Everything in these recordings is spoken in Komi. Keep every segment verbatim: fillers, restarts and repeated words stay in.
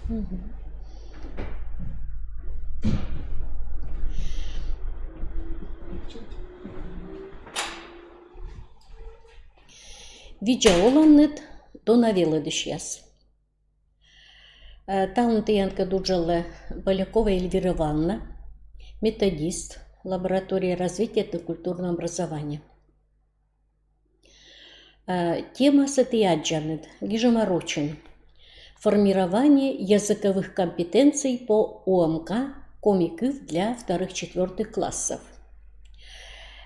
Мгм. Видза оланныд, дона велӧдысьяс. Э, талун тіянкӧд уджалӧ Полякова Эльвира Ивановна, методист, лаборатория развития этнокультурного образования. Э, темасӧ ті аддзанныд, гижӧма рочӧн. Формирование языковых компетенций по ОМК «Коми кыв для вторых-четвёртых классов».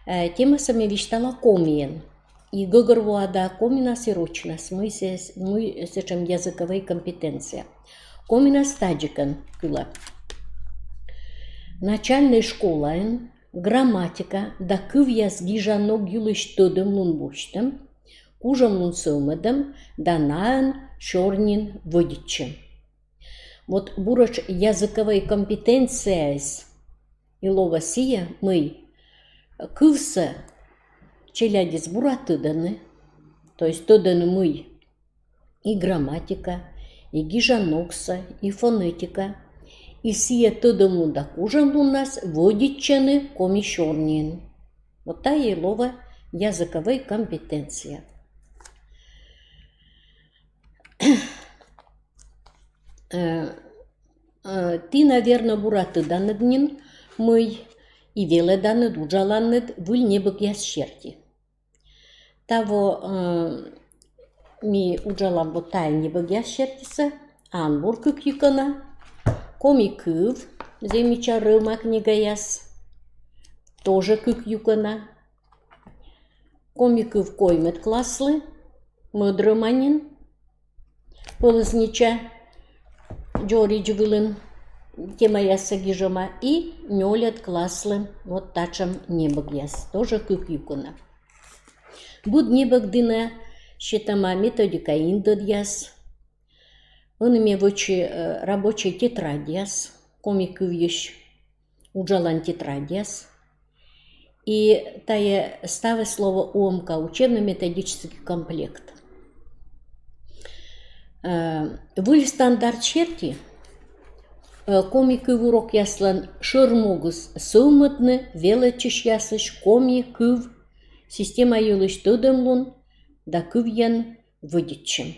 Э, темасӧ ме висьтала комиӧн. И гӧгӧрвоа да коминас и рочнас, мый сійӧ, мый сэтшӧм языковӧй компетенция. Коминас тадзикӧн кылӧ. Начальнӧй школаын грамматика да кывъяс гижан ног йылысь тӧдӧмлун босьтӧм, кужӧмлун сӧвмӧдӧм да наӧн сёрниын вӧдитчӧм. Вот бурӧдж языковӧй компетенцияыс и лоӧ сійӧ, мый кывсӧ челядьыс бура тӧдӧны, то есть тӧдӧны, мый и грамматика, и гижан ногсӧ, и фонетика, и сійӧ тӧдӧмлун да кужӧмлуннас вӧдитчӧны коми сёрниын. Вот тайӧ и лоӧ языковӧй компетенция. Э, э, ті, наверно, бура тӧданныд нин, мый и велӧданныд, уджаланныд выль небӧгъяс серти. Таво, э, ми уджалам вот тайӧ небӧгъяс сертисӧ: «Анбур» кык юкӧна, «Коми кыв», зэв мича рӧма книгаяс, тоже кык юкӧна, «Коми кыв» коймӧд класслы, мӧд рӧма нин, «Пӧлӧзнича» дзоридз вылын темаяссӧ гижӧма, и нёльӧд класслы вот татшӧм небӧгъяс, тоже кык юкӧна. Быд небӧг дінӧ сетӧма методика индӧдъяс, ӧні ме вӧчи, э, рабочӧй тетрадьяс, коми кывйысь уджалан тетрадьяс. И тайӧ ставыс лоӧ ОМК, учебно-методический комплект. Э, выль стандарт серти, э, коми кыв урокъяслӧн шӧр могыс — сӧвмӧдны велӧдчысьясысь коми кыв система йылысь тӧдӧмлун да кывйӧн вӧдитчӧм.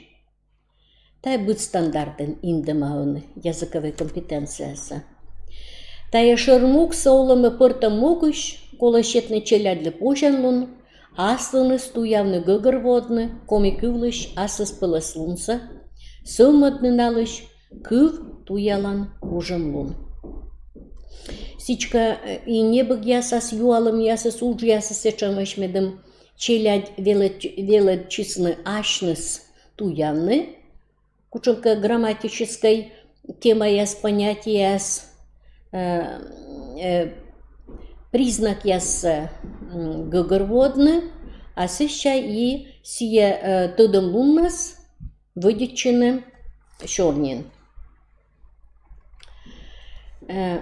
Тайӧ быд стандартын индӧма ӧні языковӧй компетенциясӧ. Тайӧ шӧр могсӧ олӧмӧ пӧртӧм могысь колӧ сетны челядьлы позянлун аслыныс туявны гӧгӧрвоӧдны коми кывлысь аслыспӧлӧслунсӧ, сӧвмӧдны налысь кыв туялан кужӧмлун. Сідзкӧ, э, и небӧгъясас, юалӧмъясыс, уджъясыс сэтшӧмӧсь, медым челядь велӧд-, велӧдчисны асьныс туявны кутшӧмкӧ грамматическӧй темаяс, понятиеяс, э, э, признакъяссӧ, м, гӧгӧрвоӧдны, а сэсся и сійӧ, э, тӧдӧмлуннас вӧдитчыны сёрниын. Э,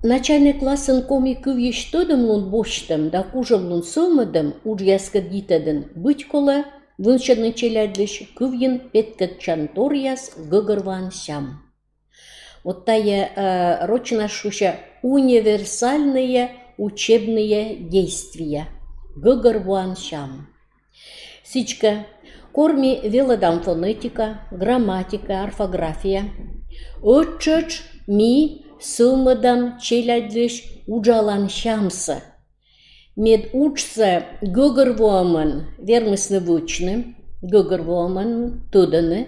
начальнӧй классын коми кывйысь тӧдӧмлун босьтӧм да кужӧмлун сӧвмӧдӧм уджъяскӧд йитӧдын быть колӧ вынсьӧдны челядьлысь кывйын петкӧдчанторъяс гӧгӧрвоан сям. Вот тайӧ, э, рочнас шусьӧ универсальные учебные действия. Гӧгӧрвоан сям. Сідзкӧ, кор ми велӧдам фонетика, грамматика, орфография, ӧттшӧтш ми сӧвмӧдам челядьлысь уджалан сямсӧ. Мед уджсӧ гӧгӧрвоӧмӧн вермисны вӧчны, гӧгӧрвоӧмӧн тӧдӧны,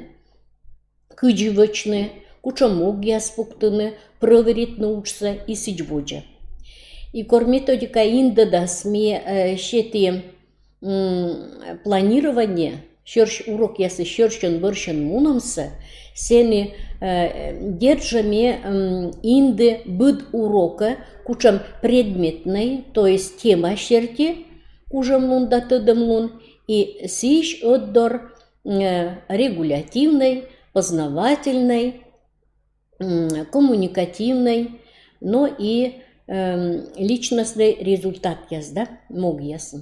кыдзи вӧчны, кутшӧм могъяс пуктыны, прӧверитны уджсӧ и сідз водзӧ. И кор методика индӧдас ми, э, сеті, м, планирование, сьӧрс-, урокъясыс сьӧрсьӧн-бӧрсьӧн мунӧмсӧ, сэні, э, дерт жӧ, ми, м, инді быд урокӧ кутшӧм предметнӧй, то есть тема серти кужӧмлун да тӧдӧмлун, и сыысь ӧтдор, э, регулятивнӧй, познавательнӧй, м, коммуникативнӧй, но и, эм, личностнӧй результатъяс, да, могъяс.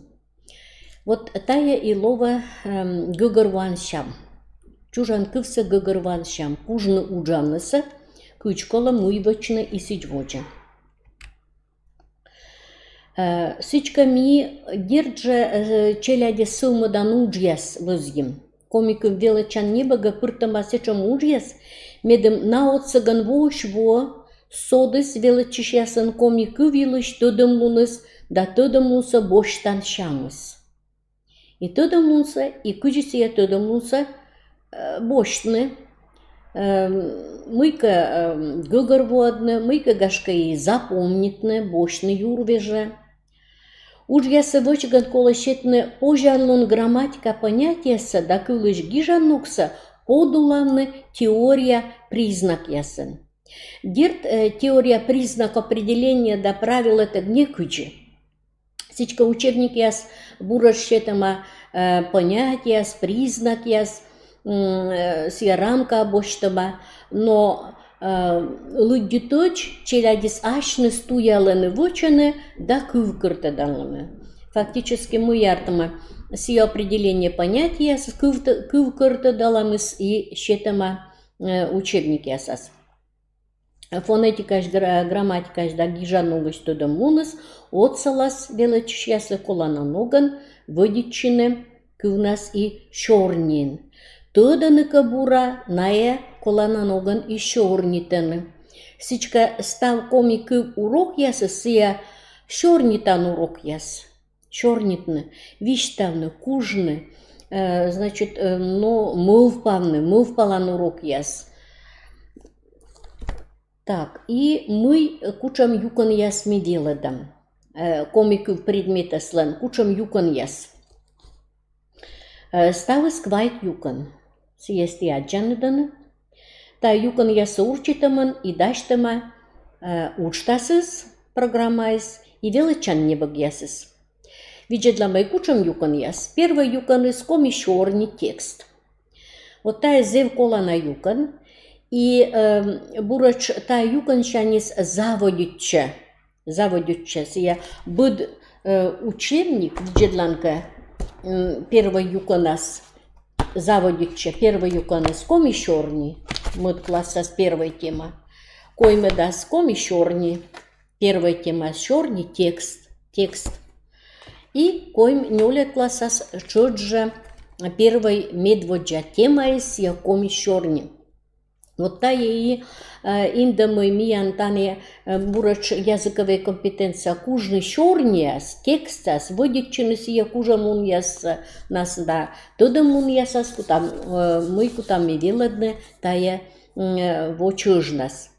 Вот тайӧ и лоӧ, эм, гӧгӧрвоан сям. Чужан кывсӧ гӧгӧрвоан сям, кужны уджавнысӧ, кыдз колӧ, мый вӧчны и сідз водзӧ. Э, сідзкӧ, ми, дерт жӧ, э, челядьӧс сӧвмӧдан уджъяс вӧзйим. Коми кыв велӧдчан небӧгӧ пыртӧма сэтшӧм уджъяс, медым на отсӧгӧн воысь воӧ содіс велӧдчысьяслӧн коми кыв йылысь тӧдӧмлуныс да тӧдӧмлунсӧ босьтан сямыс. И тӧдӧмлунсӧ, и кыдзи сійӧ тӧдӧмлунсӧ, э, босьтны, э, мыйкӧ, э, гӧгӧрвоӧдны, мыйкӧ, гашкӧ, и запомнитны, босьтны юр вежӧ. Уджъяссӧ вӧчигӧн колӧ сетны позянлун грамматика понятиесӧ да кывлысь гижан ногсӧ подулавны теория признакъясӧн. Дерт, э, теория признак определения да правилӧтӧг некыдзи. Сідзкӧ, учебникъяс буретш сетӧма, э, понятиеяс, признакъяс, м, э, сійӧ рамкаӧ босьтӧма, но, э, лыддьытӧдз челядьыс асьныс туялӧны вӧчӧны да кывкӧртӧдалӧны. Фактически, мый артмӧ, сійӧ определение понятиеяс кывтӧ-, кывкӧртӧдалӧмыс и сетӧма, э, учебникъясас. Фонетикаысь, гра-, грамматикаысь да гижан ногысь тӧдӧмлуныс отсалас велӧдчысьяслы колана ногӧн вӧдитчыны кывнас и сёрниын. Тӧдӧны кӧ бура, найӧ колана ногӧн и сёрнитӧны. Сідзкӧ, став коми кыв урокъясыс сійӧ сёрнитан урокъяс. Сёрнитны, висьтавны, кужны, э, значит, э, но мӧвпавны, мӧвпалан урокъяс. Так, и мый, э, кутшӧм юкӧнъяс ми велӧдам. Э, коми кыв предметыслӧн кутшӧм юкӧнъяс. Э, ставыс квайт юкӧн. Сійӧс ті аддзанныд ӧні. Тайӧ юкӧнъяссӧ урчитӧмӧн и дасьтӧма, э, уджтасыс, программаыс и велӧдчан небӧгъясыс. Видзӧдлам ӧй, кутшӧм юкӧнъяс. Первой юкӧныс — коми сёрни текст. Вот тайӧ зэв колана юкӧн, и, э, буретш тайӧ юкӧнсяньыс заводитчӧ, заводитчӧ сійӧ быд, э, учебник, видзӧдлан кӧ, м, первой юкӧнас заводитчӧ, первой юкӧныс — коми сёрни, мӧд классас первой тема, коймӧдас — коми сёрни, первой тема — сёрни текст, текст. И койм-нёльӧд классас тшӧтш жӧ первой медводдза темаыс сійӧ коми сёрни. Вот тайӧ и, э, индӧ, мый миян тані, э, буретш языковӧй компетенция кужны сёрниас, текстас, вӧдитчыны сійӧ кужӧмлунъяснас да тӧдӧмлунъясас, кутам, э, мый кутам ми велӧдны тайӧ, м, э, во чӧжнас.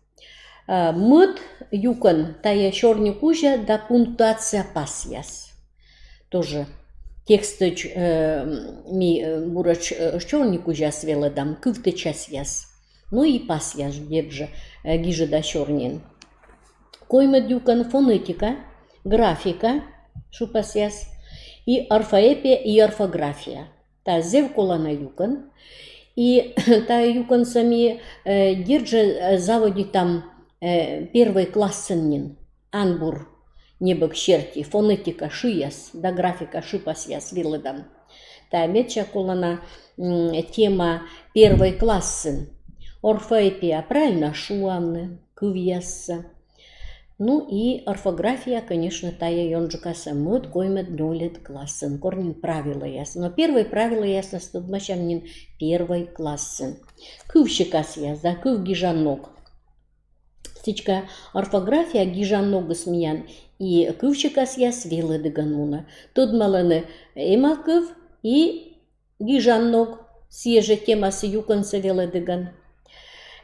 Э, мӧд юкӧн — тайӧ сёрни кузя да пунктуация пасъяс. Тоже текстӧдз, э, ми, э, буретш, э, сёрни кузяс велӧдам, кывтӧчасъяс. Ну и пасъяс, дерт жӧ, э, гижӧда сёрниын. Коймӧд юкӧн — фонетика, графика, шыпасъяс, и орфоэпия, и орфография. Тайӧ зэв колана юкӧн. И тайӧ юкӧнсӧ ми, э, дерт жӧ, э, заводитам, э, первой классӧн нин. Анбур небӧг серти, фонетика, шыяс да графика, шыпасъяс велӧдам. Тайӧ медся колана, м, тема первой классын. Орфоэпия — правильнӧ шуавны, кывъяссӧ. Ну и орфография, конечно, тайӧ ёнджыкасӧ мӧд, коймӧд, нёльӧд классын, кор нин правилӧяс. Но первой правилӧяснас тӧдмасям нин первой классын. Кывсикасъяс да кыв гижан ног. Сідзкӧ, орфография гижан ногыс миян и кывсикасъяс велӧдігӧн мунӧ. Тӧдмалӧны эма кыв и гижан ног, сійӧ жӧ темасӧ, юкӧнсӧ велӧдігӧн.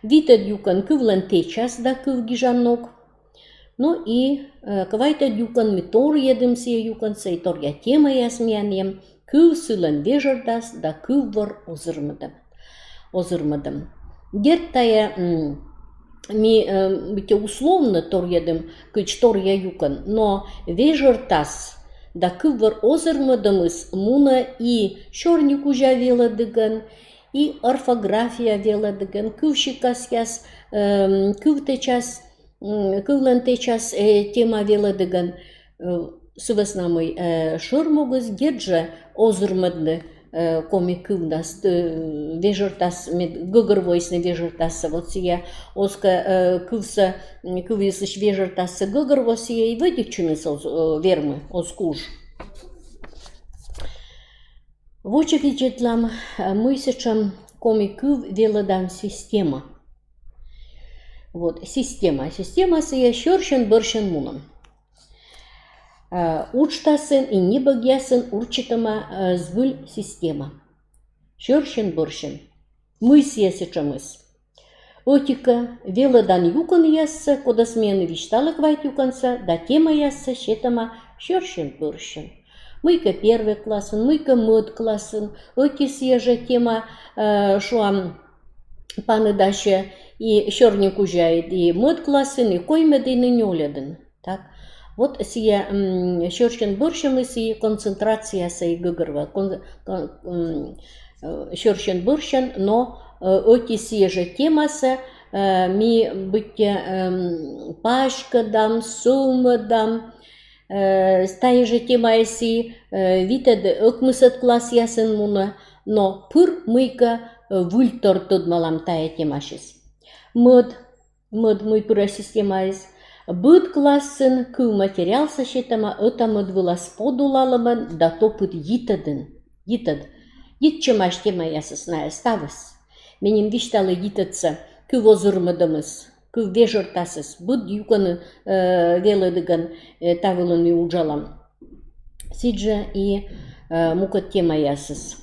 Витӧд юкӧн — кывлӧн тэчас да кыв гижан ног. Ну и, э, квайтӧд юкӧн ми торйӧдім сійӧ юкӧнсӧ, и торъя темаяс миян эм: кыв сылӧн вежӧртас да кыввӧр озырмӧдӧм. Озырмӧдӧм. Дерт, тайӧ, м, ми, э, быттьӧ условно торйӧдім кыдз торъя юкӧн, но вежӧртас да кыввӧр озырмӧдӧмыс мунӧ и сёрни кузя велӧдігӧн, и орфография велӧдігӧн, кывсикасъяс, эм, кывтэчас, м, кывлӧн тэчас, э, тема велӧдігӧн, э, сы вӧсна мый, э, шӧр могыс, дерт жӧ, озырмӧдны, э, коми кывнас, э, вежӧртас, мед гӧгӧрвоисны вежӧртассӧ, вот сійӧ оз кӧ, э, кывсӧ, м, кывйыслысь вежӧртассӧ гӧгӧрво, сійӧ и вӧдитчыныс оз, э, вермы, оз куж. Водзӧ видзӧдлам, э, мый сэтшӧм коми кыв велӧдан система. Вот, система. Система сійӧ сьӧрсьӧн-бӧрсьӧн мунӧм. Э, уджтасын и небӧгъясын урчитӧма, э, збыль система. Сьӧрсьӧн-бӧрсьӧн. Мый сійӧ сэтшӧмыс? Ӧти-кӧ, велӧдан юкӧнъяссӧ, кодӧс ми ӧні висьталӧ квайт юкӧнсӧ, да темаяссӧ сетӧма сьӧрсьӧн-бӧрсьӧн. Мыйкӧ первой классын, мыйкӧ мӧд классын, ӧти сійӧ жӧ тема, э, шуам, паныдасьӧ и сёрникузяыд, и мӧд классын, и коймӧдын, и нёльӧдын. Так. Вот сійӧ, м, сьӧрсьӧн-бӧрсьӧн и сійӧ концентрациясӧ и гӧгӧрвоӧ. Кон-, кон-, м, э, сьӧрсьӧн-бӧрсьӧн, но, э, ӧти сійӧ жӧ темасӧ, э, ми быттьӧ, эм, паськӧдам, сӧвмӧдам, э, тайӧ жӧ темаыс и, э, витӧд, ӧкмысӧд классъясын мунӧ, но пыр мыйкӧ, э, выльтор тӧдмалам тайӧ темасьыс. Мӧд, мӧд мый пырӧ системаыс. Быд классын кыв материалсӧ сетӧма ӧта-мӧд вылас подулалӧмӧн да топыд йитӧдын. Йитӧд. Йитчӧмаӧсь темаясыс найӧ ставыс. Ме нин висьталі йитӧдсӧ, кыв озырмӧдӧмыс, кыв вежӧртасыс, быд юкӧн, э, велӧдігӧн, э, та вылын ми уджалам. Сідзжӧ и, э, мукӧд темаясыс.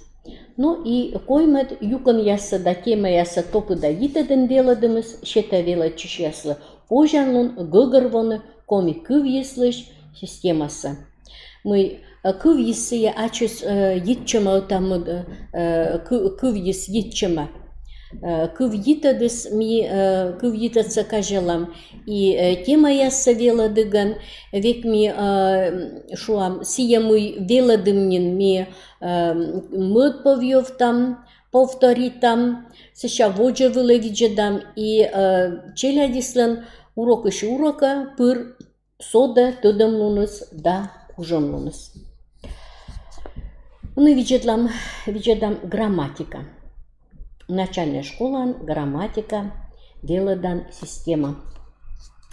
Но и коймӧд юкӧнъяссӧ да темаяссӧ топыда йитӧдын велӧдӧмыс сетӧ велӧдчысьяслы позянлун гӧгӧрвоны коми кывйыслысь системасӧ. Мый, э, кывйыс сійӧ ачыс, э, йитчӧма ӧта-мӧд, э, кы-, кывйыс йитчӧма. Э, кыв йитӧдыс ми, э, кыв йитӧдсӧ казялам и, э, темаяссӧ велӧдігӧн, век ми, э, шуам, сійӧ мый велӧдім нин, ми, э, мӧд повйӧвтам, повторитам, сэсся водзӧ вылӧ видзӧдам и, э, челядьыслӧн урокысь урокӧ пыр содӧ тӧдӧмлуныс да кужӧмлуныс. Ӧні видзӧдлам, видзӧдам грамматика. Начальнӧй школаын грамматика велӧдан система.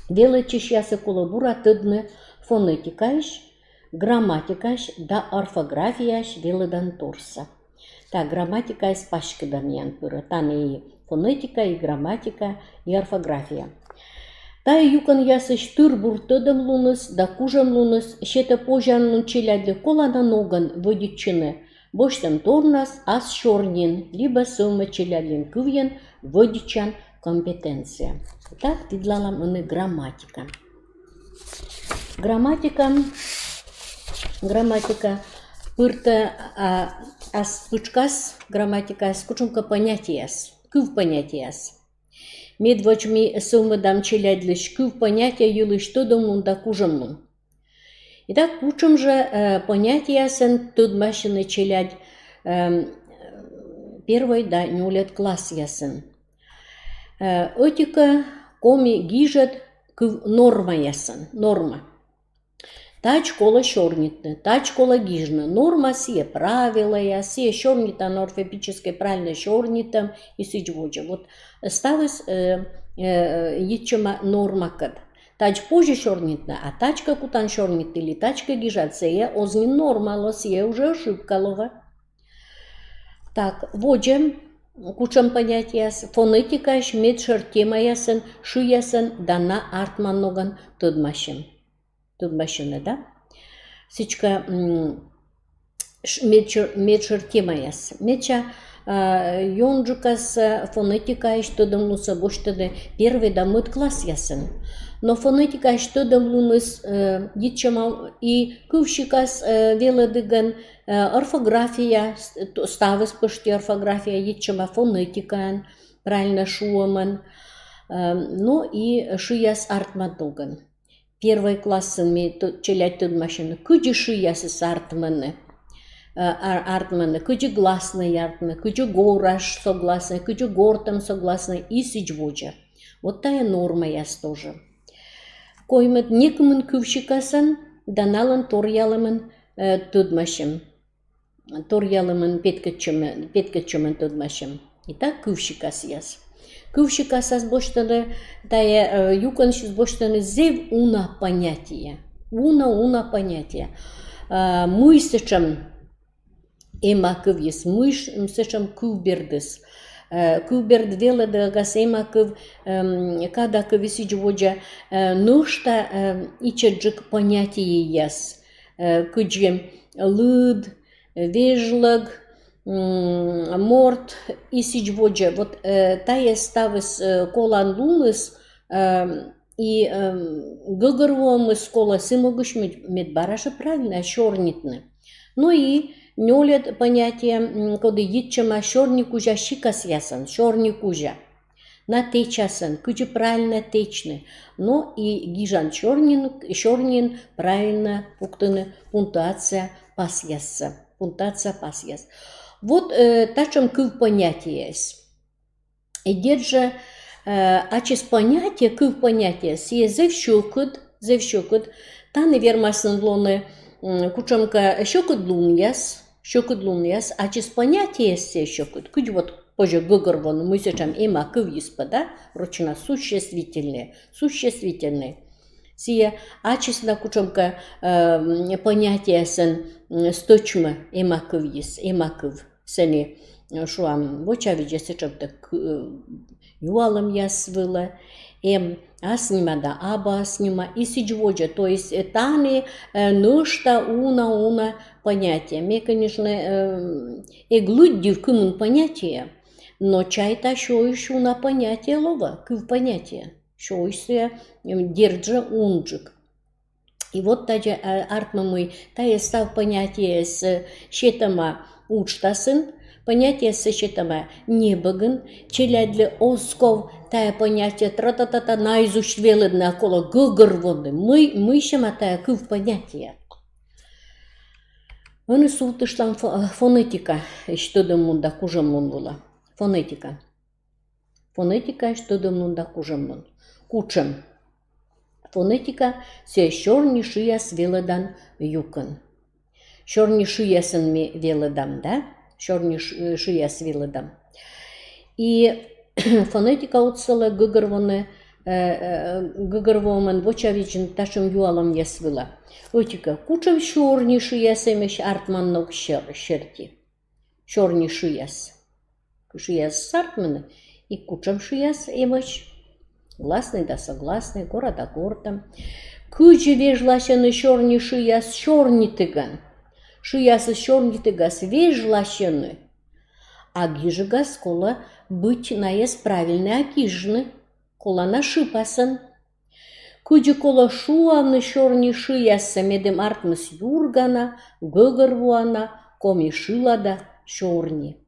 Велӧдчысьясӧ колӧ бура тӧдны фонетикаысь, грамматикаысь да орфографияысь велӧданторсӧ. Та грамматикаыс паськыда миян пырӧ. Тані и фонетика, и грамматика, и орфография. Тайӧ юкӧнъясысь тыр-бур тӧдӧмлуныс да кужӧмлуныс сетӧ позянлун челядьлы колана ногӧн вӧдитчыны босьтӧм торнас ас сёрниын либӧ сӧвмӧд челядьлӧн кывйӧн вӧдитчан компетенция. Так, видлалам ӧні грамматика. Грамматика, грамматика пыртӧ, а, ас пытшкас грамматикаас кутшӧмкӧ понятиеяс, кыв понятиеяс. Медводз ми сӧвмӧдам челядьлысь кыв понятие йылысь тӧдӧмлун да кужӧмлун. Итак, кутшӧм жӧ, э, понятиеясӧн тӧдмасьӧны челядь, эм, первой да нёльӧд классъясын. Э, ӧти-кӧ, коми гижӧд кыв нормаясӧн, норма. Тадз колӧ сёрнитны, тадз колӧ гижны. Норма — сійӧ правилояс, сійӧ сёрнитан орфоэпическӧй правильнӧ сёрнитӧм и сідз водзӧ. Вот ставыс, э, э, йитчӧма нормакӧд. Тадз позьӧ сёрнитны, а тадз кӧ кутан сёрнитны ли тадз кӧ гижан, сійӧ оз нин норма ло, сійӧ уже ошибка лоӧ. Так, водзӧ, кутшӧм понятиеяс: фонетикаысь медшӧр темаясӧн, шыясӧн да на артман ногӧн тӧдмасьӧм. Тӧдмасьӧны, да? Сідзкӧ, м, ш-, медшӧр, медшӧр темаяс. Медся, а, ёнджыкасӧ, а, фонетикаысь тӧдӧмлунсӧ босьтӧны первой да мӧд классъясын. Но фонетикаысь тӧдӧмлуныс, э, йитчӧма и кывсикас, э, велӧдігӧн, э, орфография, с-, т-, ставыс пӧшти орфография йитчӧма фонетикаӧн, правильнӧ шуӧмӧн, э, но и шыяс артман ногӧн. Первой классын ми тӧ-, челядь тӧдмасьӧны, кыдзи шыясыс артмӧны, э, ар-, артмӧны, кыдзи гласнӧй артмӧ, кыдзи горас согласнӧй, кыдзи гортӧм согласнӧй и сідз водзӧ. Вот тайӧ нормаяс тоже. Коймӧд, некымын кывсикасӧн да налӧн торъялӧмӧн, э, тӧдмасьӧм. торъялӧмын, петкӧдчӧмӧн, петкӧдчӧмӧн тӧдмасьӧм. Итак, кывсикасъяс. Кывсикасас босьтӧны, тайӧ, э, юкӧнсьыс босьтӧны зэв уна понятие. Уна, уна понятие. А, мый сэтшӧм эма кывйыс, мый ш-, сэтшӧм кывбердыс. Э, кывберд велӧдігас эма кыв, эм, кадакыв и сідз водзӧ, э, нӧшта, э, ичӧтджык понятиеяс, э, кыдзи лыд, вежлӧг, м, морт и сідз водзӧ. Вот, э, тайӧ ставыс, э, коланлуныс, эм, и, эм, гӧгӧрвоӧмыс колӧ сы могысь, мед, мед бара жӧ правильнӧ сёрнитны. Ну и нёльӧд понятие, м, коді йитчӧма сёрникузя сикасъясӧн, сёрникузя. На тэчасӧн, кыдзи правильнӧ тэчны. Но и гижан сёрнин, сёрнин правильнӧ пуктыны пунктуация пасъяссӧ. Пунктуация пасъяс. Вот, э, татшӧм кыв понятиеяс. И дерт жӧ, э, ачыс понятие, кыв понятие, сійӧ зэв сьӧкыд, зэв сьӧкыд. Тані вермасны лоны, м, кутшӧмкӧ сьӧкыдлунъяс, сьӧкыдлунъяс, ачыс понятиеяс сійӧ сьӧкыд. Кыдз вот позьӧ гӧгӧрвоны, мый сэтшӧм эма кывйыс пӧ, да, рочӧн на существительные, существительные. Сійӧ ачыс на кутшӧмкӧ, э, понятиеясӧн, м, стӧчмӧ эма кывйыс, эма кыв. Сэні, э, шуам, вочавидзӧ сэтшӧмтӧ к-, э, юалӧмъяс вылӧ, эм ас нима да абу ас нима, и сідз водзӧ. То есть, э, тані, э, нӧшта уна-уна понятие. Ме, конечно, э, эг лыддьыв, кымын понятие, но чайта, сёысь уна понятие лоӧ, кыв понятие. Сёысь сійӧ, м, дерт жӧ, унджык. И вот тадзи, э, артмӧ, мый тайӧ став понятиеяс, э, сетӧма уджтасын, понятиеяс сетӧма небӧгын, челядьлы оз ков тайӧ понятие тра-та-та-та наизусть велӧдны, а колӧ гӧгӧрвоны, мый, мый сэтшӧма тайӧ кыв понятие. Ӧні сувтыштлам фо-, фонетикаысь тӧдӧмлун да кужӧмлун вылӧ. Фонетика. Фонетикаысь тӧдӧмлун да кужӧмлун. Кутшӧм. Фонетика — сійӧ сёрни шыяс велӧдан юкӧн. Сёрни шыясӧн ми велӧдам, да? Сёрни ш-, э, шыяс велӧдам. И фонетика отсалӧ гӧгӧрвоны, э, э, гӧгӧрвоӧмӧн вочавидзны татшӧм юалӧмъяс вылӧ. Ӧтикӧ, кутшӧм сёрни шыяс эмӧсь артман ног сер-, серти. Сёрни шыяс. Шыяс артмӧны, и кутшӧм шыяс эмӧсь. Гласный да согласный, гора да горта. Кыдзи вежласьӧны сёрни шыяс сёрнитігӧн? Шыясыс сёрнитігас вежласьӧны. А гижігас колӧ быть найӧс правильнӧя гижны. Колана шыпасӧн. Кыдзи колӧ шуавны сёрни шыяссӧ, медым артмис юргана, гӧгӧрвоана, коми шылада, сёрни.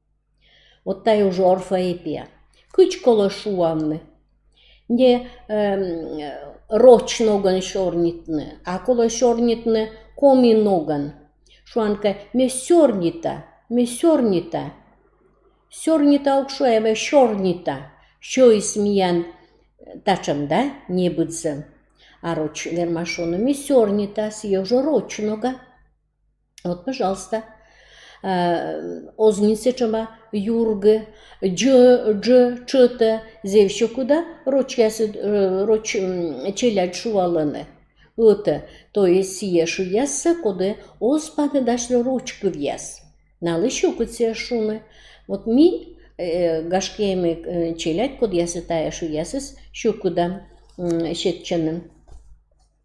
Вот тайӧ уже орфоэпия. Кыдз колӧ шуавны? Не, эм, роч ногӧн сёрнитны, а колӧ сёрнитны коми ногӧн. Шуан кӧ: ме сёрнита, ме сёрнита. Сёрнита ог шуа, а ме сёрнита. Сёйис миян татшӧм, да, небыдзӧ. А роч вермас шуны: ме сёрнита, сійӧ уже роч нога. Вот, пожалуйста. Э, оз нин сэтшӧма юргы, дж, дж, чӧтӧ, зэв сьӧкыда рочьяс, э, роч, м, челядь шуалӧны. Ӧтӧ, то есть сійӧ шыяссӧ, коді оз паныдасьлы роч кывъяс. Налы сьӧкыд сійӧс шуны. Вот ми, э, гашкӧ, эм, э, челядь, кодъясыс тайӧ шыясыс сьӧкыда, м, сетчӧны.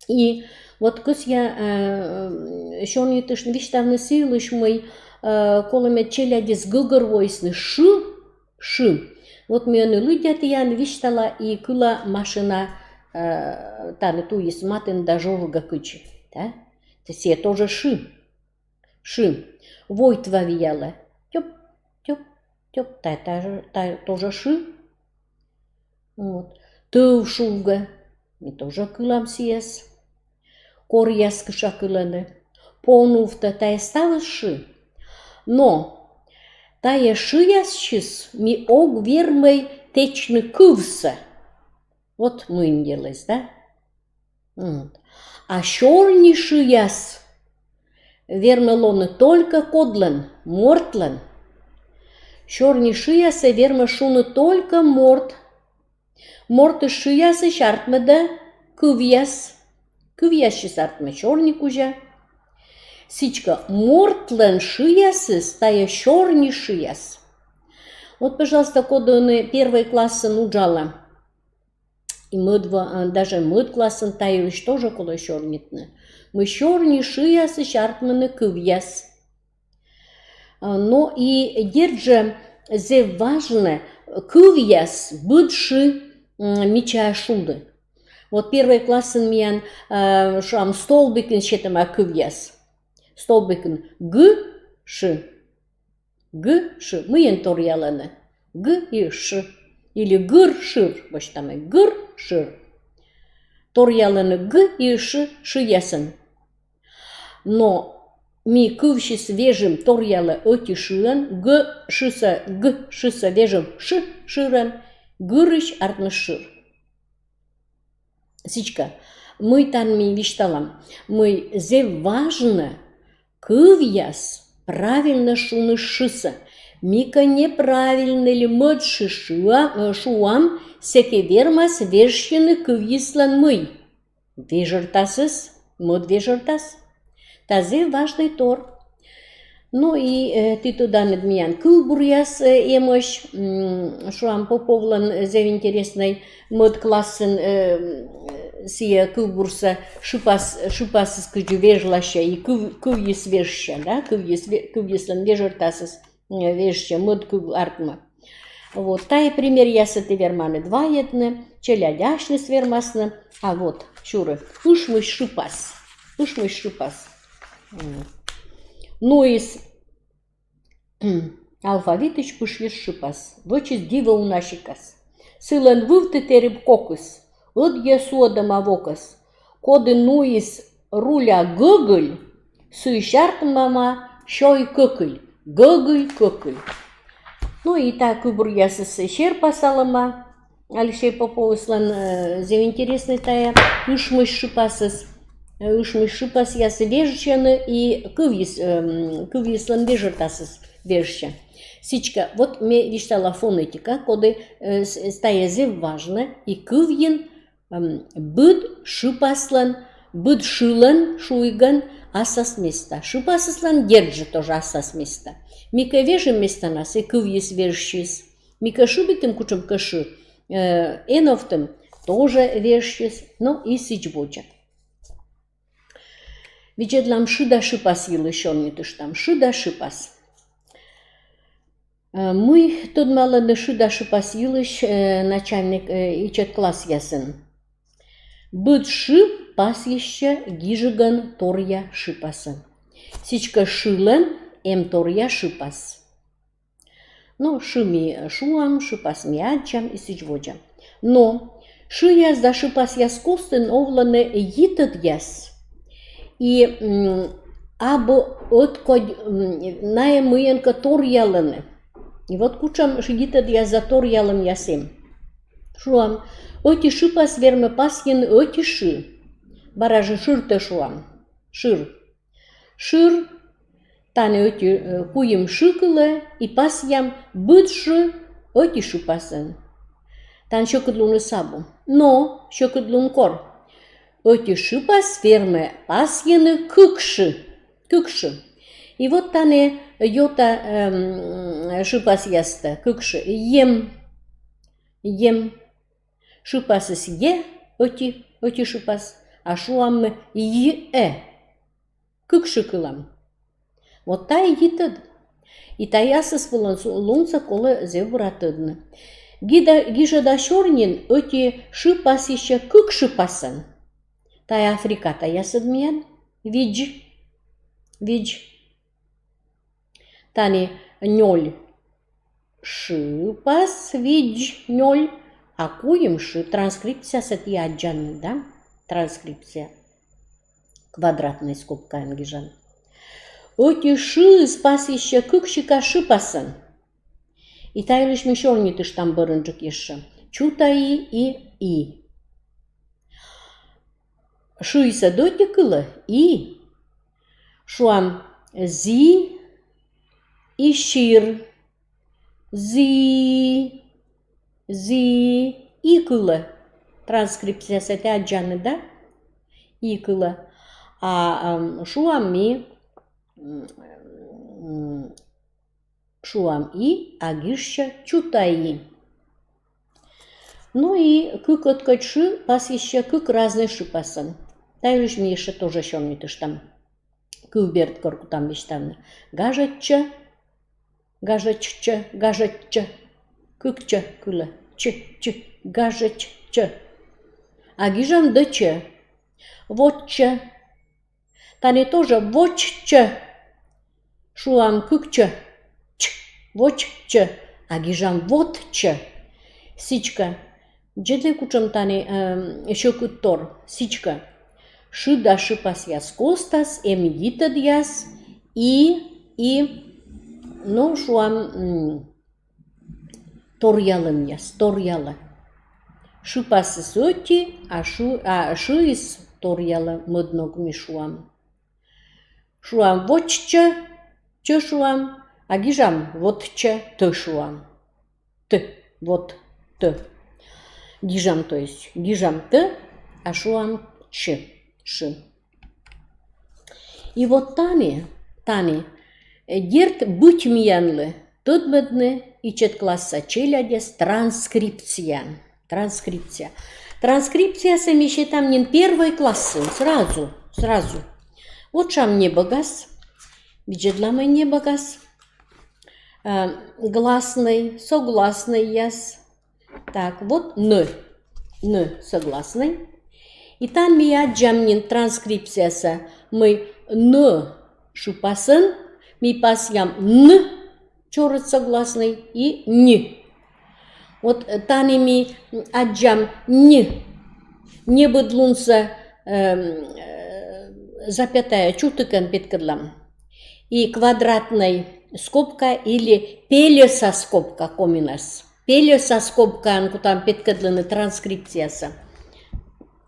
И вот кӧсъя, э, сёрнитыштны, висьтавны сы йылысь, мый, э, колӧ, мед челядьыс гӧгӧрвоисны шы, шы. Вот ме ӧні лыддя тіянлы, висьтала и кыла машина, э, тані туйыс матын да жорга кыдзи, да? Сійӧ тоже шы. Шы. Войтва виялӧ. Тёп, тёп, тёп. Тайӧ, тайӧ, тайӧ тоже шы. Вот. Тӧв шувгӧ. Ми тоже кылам сійӧс. Коръяс кыша кылӧны. Понувтӧ, тайӧ ставыс шы. Но тайӧ шыясысь ми ог вермӧй тэчны кывсӧ. Вот мый нин делӧыс, да? Вот. А сёрни шыяс вермӧ лоны только кодлӧн? Мортлӧн. Сёрни шыясӧ вермӧ шуны только морт. Мортыс шыясысь артмӧдӧ кывъяс. Кывъяссьыс артмӧ сёрни кузя. Сідзкӧ, мортлӧн шыясыс — тайӧ сёрни шыяс. Вот, пожалуйста, коді ӧні первой классын уджалӧ, и мӧд ва-, а, даже мӧд классын, та йылысь тоже колӧ сёрнитны, мый сёрни шыясысь артмӧны кывъяс. А, но и дерт жӧ зэв важнӧ кывъяс быд шы, м, мичаа шуны. Вот первой классын миян, а, шуам, столбикын сетӧма кывъяс. Столбикын г, ш. Г, ш. Мыйӧн торъялӧны? Г и ш. Или гыр, шыр, босьтам, гыр, шыр. Торъялӧны г и ш шыясӧн. Но ми кывсьыс вежим торъялӧ ӧти шыӧн, г шысӧ, г шысӧ вежим ш шырӧн, гырысь артмӧ шыр. Сідзкӧ, мый тані ми висьталам, мый зэв важнӧ кывъяс правильнӧ шуны шысӧ. Ми кӧ неправильнӧ ли мӧд шы шуа-, э, шуам, сэки вермас вежсьыны кывйыслӧн мый? Вежӧртасыс, мӧд вежӧртас. Та зэв важнӧй тор. Ну и, э, ті тӧданныд, миян кывбуръяс, э, эмӧсь, м, шуам, Поповлӧн зэв интереснӧй, мӧд классын, э, сійӧ кывбурсӧ шыпас, шыпасыс кыдзи вежласьӧ и кыв-, кывйыс вежсьӧ, да, кывйыс ве-, кывйыслӧн вежӧртасыс, э, вежсьӧ, мӧд кыв артмӧ. Вот, тайӧ примеръяссӧ ті верманныд вайӧдны, челядь асьныс вермасны, а вот, сюрӧ, ышмысь шыпас, ышмысь шыпас. М. Нуис алфавитысь пышйыс шыпас, вӧчис дивӧ уна сикас. Сылӧн вывті тэрыб кокыс, ӧдйӧ суӧдӧма вокӧс. Коді нуис руля гӧгыль, сыысь артмӧма сёй кӧкыль, гӧгыль кӧкыль. Ну и та кывбуръясыс серпасалӧма Алексей Поповыслӧн, э, зэв интереснӧй тайӧ ышмысь шыпасыс. Э, ышмысь шыпасъяс вежсьӧны и кывйыс, эм, кывйыслӧн вежӧртасыс вежсьӧ. Сідзкӧ, вот ме висьтала фонетика, коді, э, с-, с-, тайӧ зэв важнӧ, и кывйын М, быд шыпаслӧн, быд шылӧн, шуигӧн, ассас места. Шыпасыслӧн, дерт жӧ, тоже ассас места. Ми кӧ вежим местанас, и кывйыс вежсис. Ми кӧ шыбитім кутшӧмкӧ шы, э, эновтім, тоже вежсис. Но и сідз водзӧ. Видзӧдлам шыда шыпас йылысь, сёрнитыштам. Шыда шыпас. Э, мый тӧдмалӧны шыда шыпас йылысь, э, начальник, э, ичӧт классъясын? Быд шы пасйысьӧ гижигӧн торъя шыпасӧн. Сідзкӧ, шылӧн эм торъя шыпас. Но шы ми шуам, шыпас ми аддзам и сідз водзӧ. Но шыяс да шыпасъяс костын овлӧны йитӧдъяс. И, м, абу ӧткодь, м, найӧ мыйӧнкӧ торъялӧны. И вот кутшӧм йитӧдъяс да торъялӧмъяс эм. Шуам, ӧти шыпас вермӧ пасйыны ӧти шы. Бара жӧ шыртӧ шуам. Шыр. Шыр, тані ӧти, э, куим шы кылӧ, и пасъям быд шы ӧти шыпасӧн. Тані сьӧкыдлуныс абу. Но сьӧкыдлун кор. Ӧти шыпас вермӧ пасйыны кык шы. Кык шы. И вот тані ёта, эм, шыпасъястӧ кык шы. Ем. Ем. Шыпасыс е, ӧти, ӧти шыпас, а шуам й, э. Кык шы кылам. Вот тайӧ йитӧд. И тайӧ ассьыс вылын су-, лунсӧ колӧ зэв бура тӧдны. Гида-, гижӧда сёрниын ӧти шы пасйысьӧ кык шыпасӧн. Тайӧ африкатаясыд миян, видз, видз. Тані нёль шыпас, видз, нёль, а куим шы. Транскрипциясӧ ті аддзанныд, да? Транскрипция. Квадратнӧй скобкаӧн гижан. Ӧти шыыс пасйысьӧ кык сика шыпасӧн. И та йылысь ми сёрнитыштам бӧрынджык ещӧ. Чута и, и, и. Шыыс ӧд ӧти кылӧ, и. Шуам зі и сір. Зі, зі, и кылӧ. Транскрипциясӧ тэ аддзан, да? И кылӧ. А ам, шуам ми, м, шуам и, а гижсьӧ чута и. Ну и кык ӧткодь шы пасйысьӧ кык разнӧй шыпасӧн. Та йылысь ми ещӧ тоже сёрнитыштам. Кывберд кор кутам висьтавны. Гажӧдчӧ, гажӧдчӧ, гажӧдчӧ. Кык чӧ кылӧ. Ч, ч, гажӧдчӧ. А гижам д ч. Вотчӧ. Тані тоже воччӧ. Шуам кык ч. Ч, воччӧ. А гижам вотчӧ. Сідзкӧ. Дзедлӧй, кутшӧм тані, эм, сьӧкыдтор. Сідзкӧ. Шы да шы пасъяс костас эм йитӧдъяс и, и, ну, шуам, м, торъялӧмъяс, торъялӧ. Шы пасыс ӧти, а шы, а шыыс торъялӧ, мӧд ног ми шуам. Шуам воччӧ, ч шуам, а гижам вотчӧ, т шуам. Т, вот, т. Гижам, то есть, гижам т, а шуам ч, шы. И вот тані, тані, э, дерт, быть миянлы тӧдмӧдны ичӧт класса челядьӧс транскрипцияӧн. Транскрипция. Транскрипциясӧ ми сетам нин первой классын, сразу, сразу. Вот шуам небӧгас, видзӧдлам небӧгас. Э, гласнӧй, согласнӧйяс. Так, вот н. Н согласнӧй. И тані ми аддзам нин транскрипциясӧ, мый н шыпасӧн ми пасъям н чорыд согласнӧй и н. Вот, э, тані ми аддзам н. Небыдлунсӧ, эм, э, запятая, чутыкӧн петкӧдлам. И квадратнӧй скобка или пельӧса скобка комиӧн. Пельӧса скобкаӧн кутам петкӧдлыны транскрипциясӧ.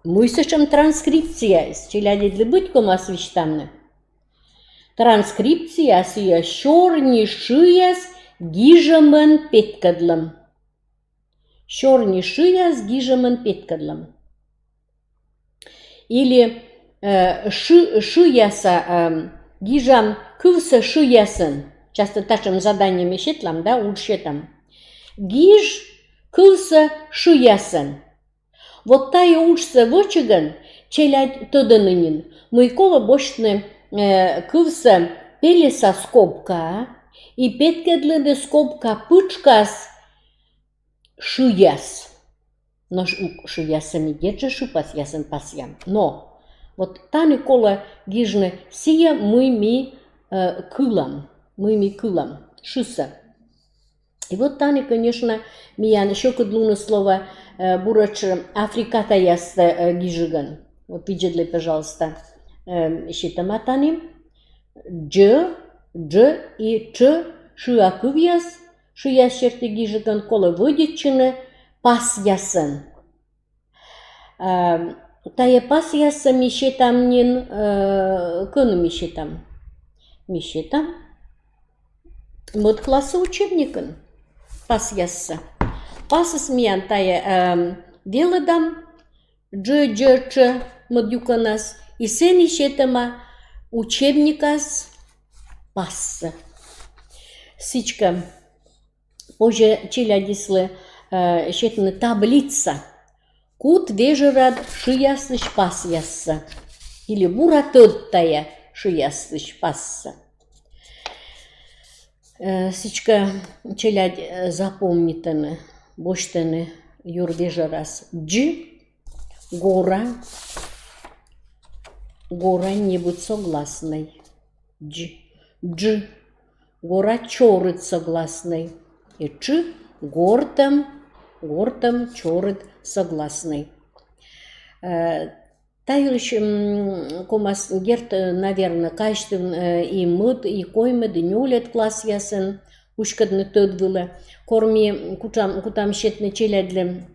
Мый сэтшӧм транскрипцияыс, челядьыдлы быть ковмас висьтавны. Транскрипция — сійӧ сёрни шыяс гижӧмӧн петкӧдлӧм. Сёрни шыяс гижӧмӧн петкӧдлӧм. Или, э, шы-, шыяса, э, гижам кывсӧ шыясӧн. Часто татшӧм задание ми сетлам, да, удж сетам. Гиж кывсӧ шыясӧн. Вот тайӧ уджсӧ вӧчигӧн челядь тӧдӧны нин, мый колӧ босьтны, э, кывсӧ пельӧса скобка и петкӧдлыны скобка пытшкас шыяс. Но ш-, шыяссӧ ми дерт жӧ шыпасъясӧн пасъям. Но вот тані колӧ гижны сійӧ, мый ми, э, кылам, мый ми кылам шысӧ. И вот тані, конечно, миян сьӧкыдлуныс лоӧ, э, буретш африкатаястӧ, э, гижигӧн. Вот видзӧдлӧй, пожалуйста, э, сетӧма тані. Дз, дж и тш шыа кывъяс, шыяс серти гижигӧн колӧ вӧдитчыны пасъясӧн. Э, тайӧ пасъяссӧ ми сетам нин, э, кӧн ми сетам? Ми сетам мӧд класса учебникын пасъяссӧ. Пасыс миян тайӧ, э, велӧдам, дж, дз, тш, мӧд юкӧнас, и сэні сетӧма учебникас пассӧ. Сідзкӧ, позьӧ челядьыслы, э, сетны таблица. Кут вежӧрад шыяслысь пасъяссӧ. Или бура тӧд тайӧ шыяслысь пассӧ. Э, сідзкӧ, челядь, э, запомнитӧны, босьтӧны юр вежӧрас. Дз, гора, гора небыд согласнӧй. Дз, дж, гора чорыд согласнӧй. И тш, гортӧм, гортӧм чорыд согласнӧй. Э, та йылысь, м, ковмас, дерт, э, наверно, казьтывны, э, и мӧд, и коймӧд, и нёльӧд классъясын уськӧдны тӧд вылӧ. Кор ми кутам, кутам сетны челядьлы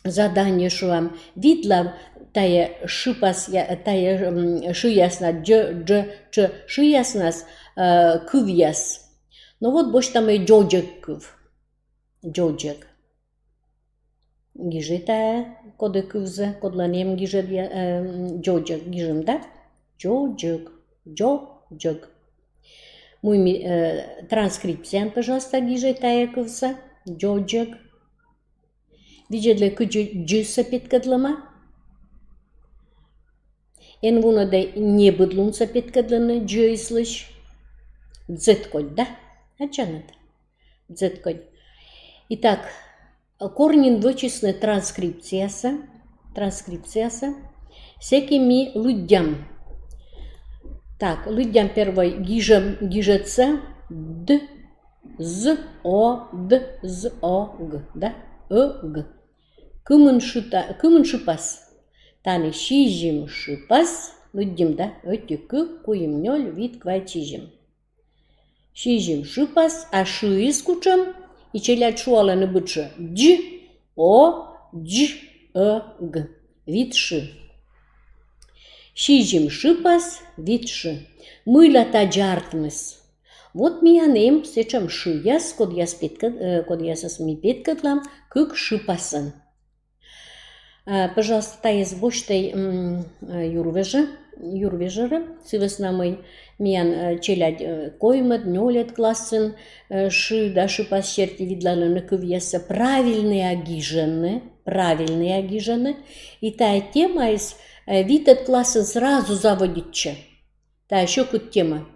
задание, шуам, видла тайӧ шыпасъя-, тайӧ, м, шыяснас, дз, дж, ч шыяснас, э, кывъяс. Но вот босьтам и дзодзӧг кыв. Дзодзӧг. Гижӧй тайӧ, коді кывзӧ, кодлӧн эм гижӧдъя-, э, м, дзодзӧг, гижим, да? Дзодзӧг, дзодзӧг. Муй ми, э, транскрипцияын, пожалуйста, гижӧй тайӧ кывсӧ, дзодзӧг. Видзӧдлӧй, кыдзи дз-сӧ петкӧдлӧма. Эн вунӧдӧй небыдлунсӧ петкӧдлыны дз-ыслысь. Дзэткодь, да? Аддзанныд? Дзэткодь. Итак, кор нин вӧчисны транскрипциясӧ, транскрипциясӧ, сэки ми лыддям. Так, лыддям первой гижӧм, гижӧдсӧ: д, з, о, д, з, о, г, да? Ӧ, г. Кымын шыта-, кымын шыпас? Тані сизим шыпас, лыддим, да? Ӧти, кык, куим, нёль, вит, квайт, сизим. Сизим шыпас, а шыыс кутшӧм, и челядь шуалӧны быдсӧ: дз, о, дз, ӧ, г. Вит шы. Сизим шыпас, вит шы. Мыйла тадз артмис? Вот миян эм сэтшӧм шыяс, кодъяс петкӧд-, э, кодъясӧс ми петкӧдлам кык шыпасӧн. Э, пожалуйста, тайӧс босьтӧй, м, э, юр вежӧ-, юр вежӧрӧ, сы вӧсна мый миян, э, челядь, э, коймӧд, нёльӧд классын, э, шы да шыпас серти видлалӧны кывъяссӧ, правильнӧя гижӧны, правильнӧя гижӧны. И тайӧ темаыс, э, витӧд классын сразу заводитчӧ. Тайӧ сьӧкыд тема.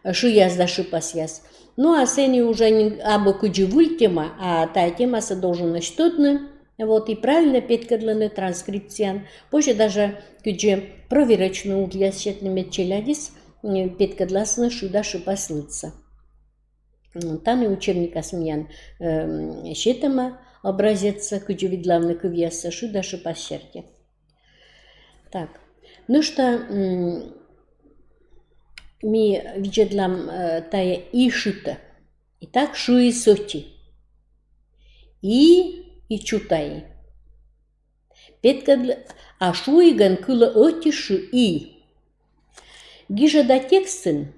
Шыяс да шыпасъяс. Ну, а сэні уже нин абу кыдзи выль тема, а тайӧ темасӧ долженӧсь тӧдны. Вот, и правильнӧ петкӧдлыны транскрипцияын. Позьӧ даже кыдзи проверочнӧй удъяс сетны, мед челядьыс, м, петкӧдласны шы да шыпас лыдсӧ. М, тані учебникас миян, эм, сетӧма образецсӧ, кыдзи видлавны кывъяссӧ шы да шыпас серти. Так. Нӧшта, м, ми видзӧдлам, э, тайӧ и шытӧ. Итак, шыыс ӧти. И, и чута и. Петкӧдлы-, а шуигӧн кылӧ ӧти шы и. Гижӧда текстын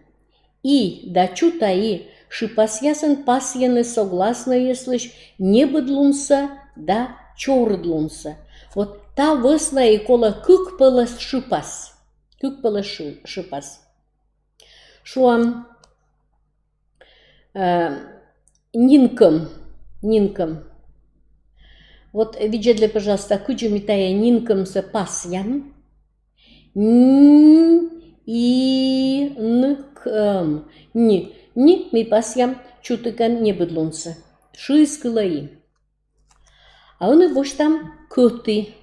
и да чута и шыпасъясӧн пасйӧны согласнӧйыслысь небыдлунсӧ да чорыдлунсӧ. Вот та вӧсна и колӧ кык пӧлӧс шыпас. Кык пӧлӧс шы-, шыпас. Шуам, э, нинкӧм, нинкӧм. Вот видзӧдлӧй, пожалуйста, кыдзи ми тайӧ нинкӧмсӧ пасъям. Н, и, н, к, м. Ни, ни ми пасъям чутыкӧн небыдлунсӧ. Шыыс кылӧ и. А ӧні босьтам кӧті.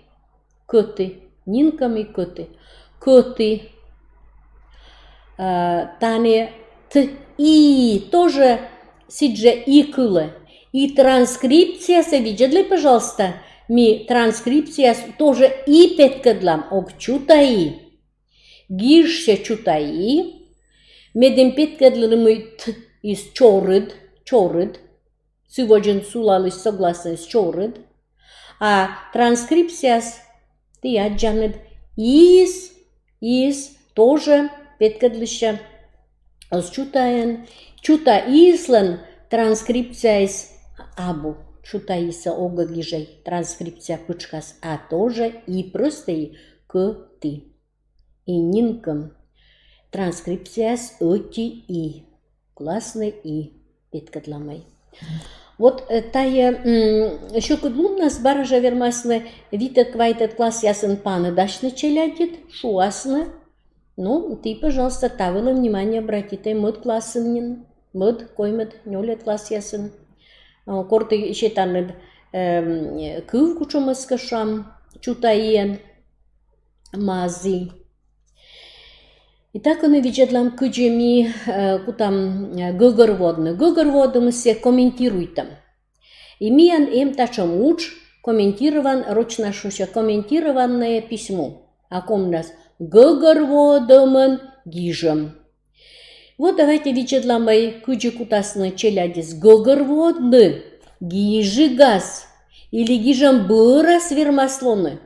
Кӧті. Нинкӧм и кӧті. Кӧті. А, тані т, и, тоже сідзжӧ и кылӧ. И транскрипциясӧ, видзӧдлӧй, пожалуйста, ми транскрипцияас тоже и петкӧдлам, ог чута и. Гижсьӧ чута и, медым петкӧдлыны, мый т-ыс чорыд, чорыд. Сы водзын сулалысь согласнӧйыс чорыд. А транскрипцияас, ті аддзанныд, и-ыс, и-ыс тоже петкӧдлысьӧ оз чутаӧн. Чута и-ыслӧн транскрипцияыс абу. Чута и-сӧ ог гижӧй транскрипция пытшкас, а тоже и, просто и, кӧті. И нинкӧм. Транскрипцияас ӧти и. Гласнӧй и петкӧдламӧй. Вот, э, тайӧ, м, сьӧкыдлуннас бара жӧ вермасны витӧд-квайтӧд классъясын паныдасьны челядьыд, шуасны. Ну, ті, пожалуйста, та вылӧ внимание обратитӧй мӧд классын нин, мӧд, коймӧд, нёльӧд классъясын. Э, кор ті сетанныд, эм, кыв кутшӧмӧскӧ, шуам, чута иӧн. Мазі. Итак, ӧні видзӧдлам, кыдзи ми, э, кутам, э, гӧгӧрвоӧдны. Гӧгӧрвоӧдӧмыс сійӧ комментируйтӧм. И миян эм татшӧм удж, комментирован-, рочнас шусьӧ комментированное письмо. А комиӧнас гӧгӧрвоӧдӧмӧн гижӧм. Вот давайте видзӧдламӧй, кыдзи кутасны челядьыс гӧгӧрвоӧдны, гижигас или гижӧм бӧрас вермас лоны.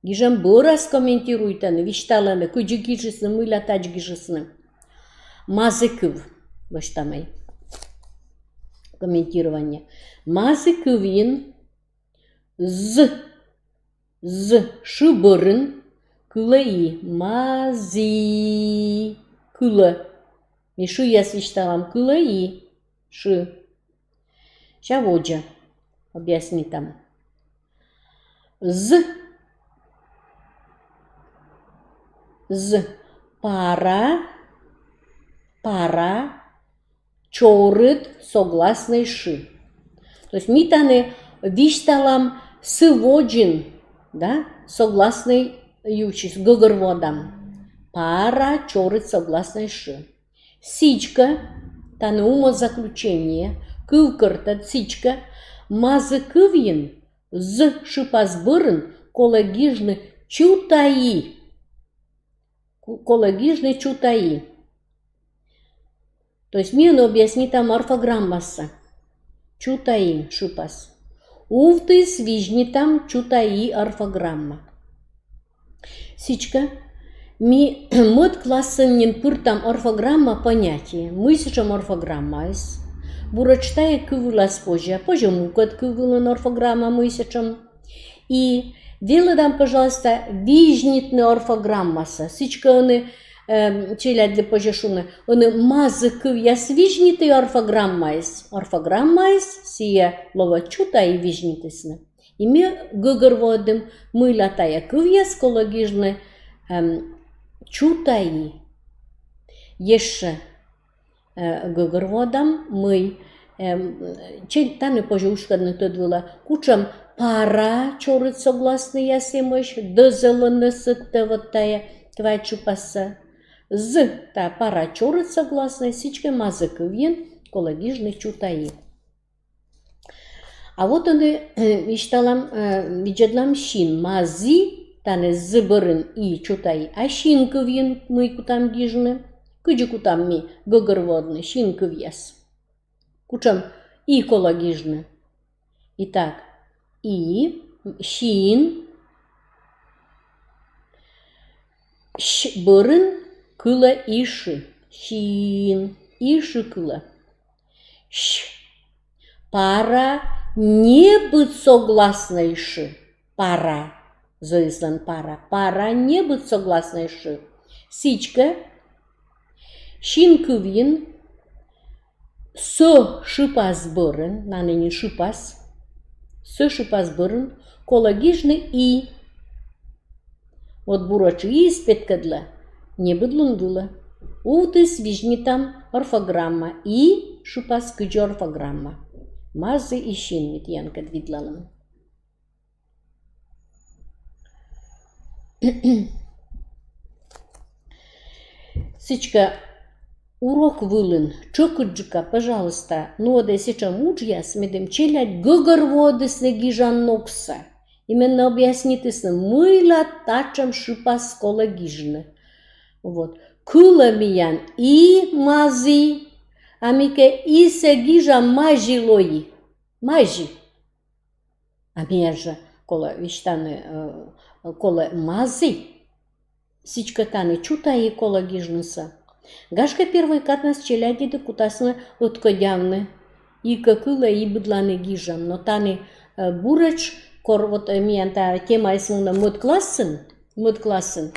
Гижӧм бӧрас комментируйтӧны, висьталӧны, кыдзи гижисны, мыйла тадз гижисны. Мазі кыв. Восьтам ӧй. Комментирование. Мазі кывйын з, з шы бӧрын кылӧ и. Мазі кылӧ. Ми шыяс висьталам, кылӧ и. Шы. Сэсся водзӧ объяснитам. З. З. Пара, пара чорыд согласнӧй шы. То есть ми тані висьталам сы водзын, да, согласнӧй юсьыс, гӧгӧрвоӧдам. Пара чорыд согласнӧй шы. Сідзкӧ, тані умозаключение, кывкӧртӧд, сідзкӧ, мазі кывйын з шыпас бӧрын колӧ гижны чута и. Ку-, колӧ гижны чута и. То есть ми ӧні объяснитам орфограммасӧ. Чута и шыпас. Увтіс визьнитам чута и орфограмма. Сідзкӧ, ми мӧд классын нин пыртам орфограмма понятие. Мый сэтшӧм орфограммаыс? Буретш тайӧ кыв вылас позьӧ, позьӧ мукӧд кыв вылын орфограмма, мый сэтшӧм. И велӧдам, пожалуйста, визьнитны орфограммасӧ. Сідзкӧ, ӧні, эм, челядьлы позьӧ шуны, ӧні мазі кывъяс визьниті орфограммаыс. Орфограммаыс сійӧ лоӧ чута и визьнитісны. И ми гӧгӧрвоӧдім, мыйла тайӧ кывъяс колӧ гижны, эм, чута и. Ещӧ, э, гӧгӧрвоӧдам, мый, эм, чел-, тані позьӧ уськӧдны тӧд вылӧ, кутшӧм пара чорыд согласнӧйяс эмӧсь, д, з, л, н, с, т, вот тайӧ квайт шыпассӧ. З, та пара чорыд согласнӧй, сідзкӧ, мазі кывйын колӧ гижны чута и. А вот ӧні, э, висьталам, э, видзӧдлам син. Мазі, тані з бӧрын и чута и. А син кывйын мый кутам гижны? Кыдзи кутам ми гӧгӧрвоӧдны син кывъяс? Кутшӧм и колӧ гижны? Итак, и, син, сь бӧрын кылӧ и шы. Син, и шы кылӧ. Сь. Пара небыд согласнӧй шы. Пара. Зӧыслӧн пара. Пара небыд согласнӧй шы. Сідзкӧ, син кывйын с шыпас бӧрын, нані нин шыпас, с шыпас бӧрын колӧ гижны и. Вот буретш иыс петкӧдлӧ небыд лун вылӧ. Увтіс визьнитам орфограмма. И шыпас кыдзи орфограмма. Мазі и син, ми тіянкӧд видлалам. Сідзкӧ, урок вылын тшӧкыдджыка, пожалуйста, нуӧдӧй сэтшӧм уджъяс, медым челядь гӧгӧрвоӧдісны гижан ногсӧ. Именно объяснитісны, мыйла татшӧм шыпас колӧ гижны. Вот. Кылӧ миян и мазі, а ми кӧ исӧ гижам, мазі лои. Мазі. А миян жӧ колӧ висьтавны, э, колӧ мазі. Сідзкӧ, тані чута и колӧ гижнысӧ. Гашкӧ, первой каднас челядьыд кутасны ӧткодявны, и кӧ кылӧ, и быдлаын гижӧм. Но тані, э, буретш, кор вот, э, миян та темаыс мунӧ мӧд классын, мӧд классын.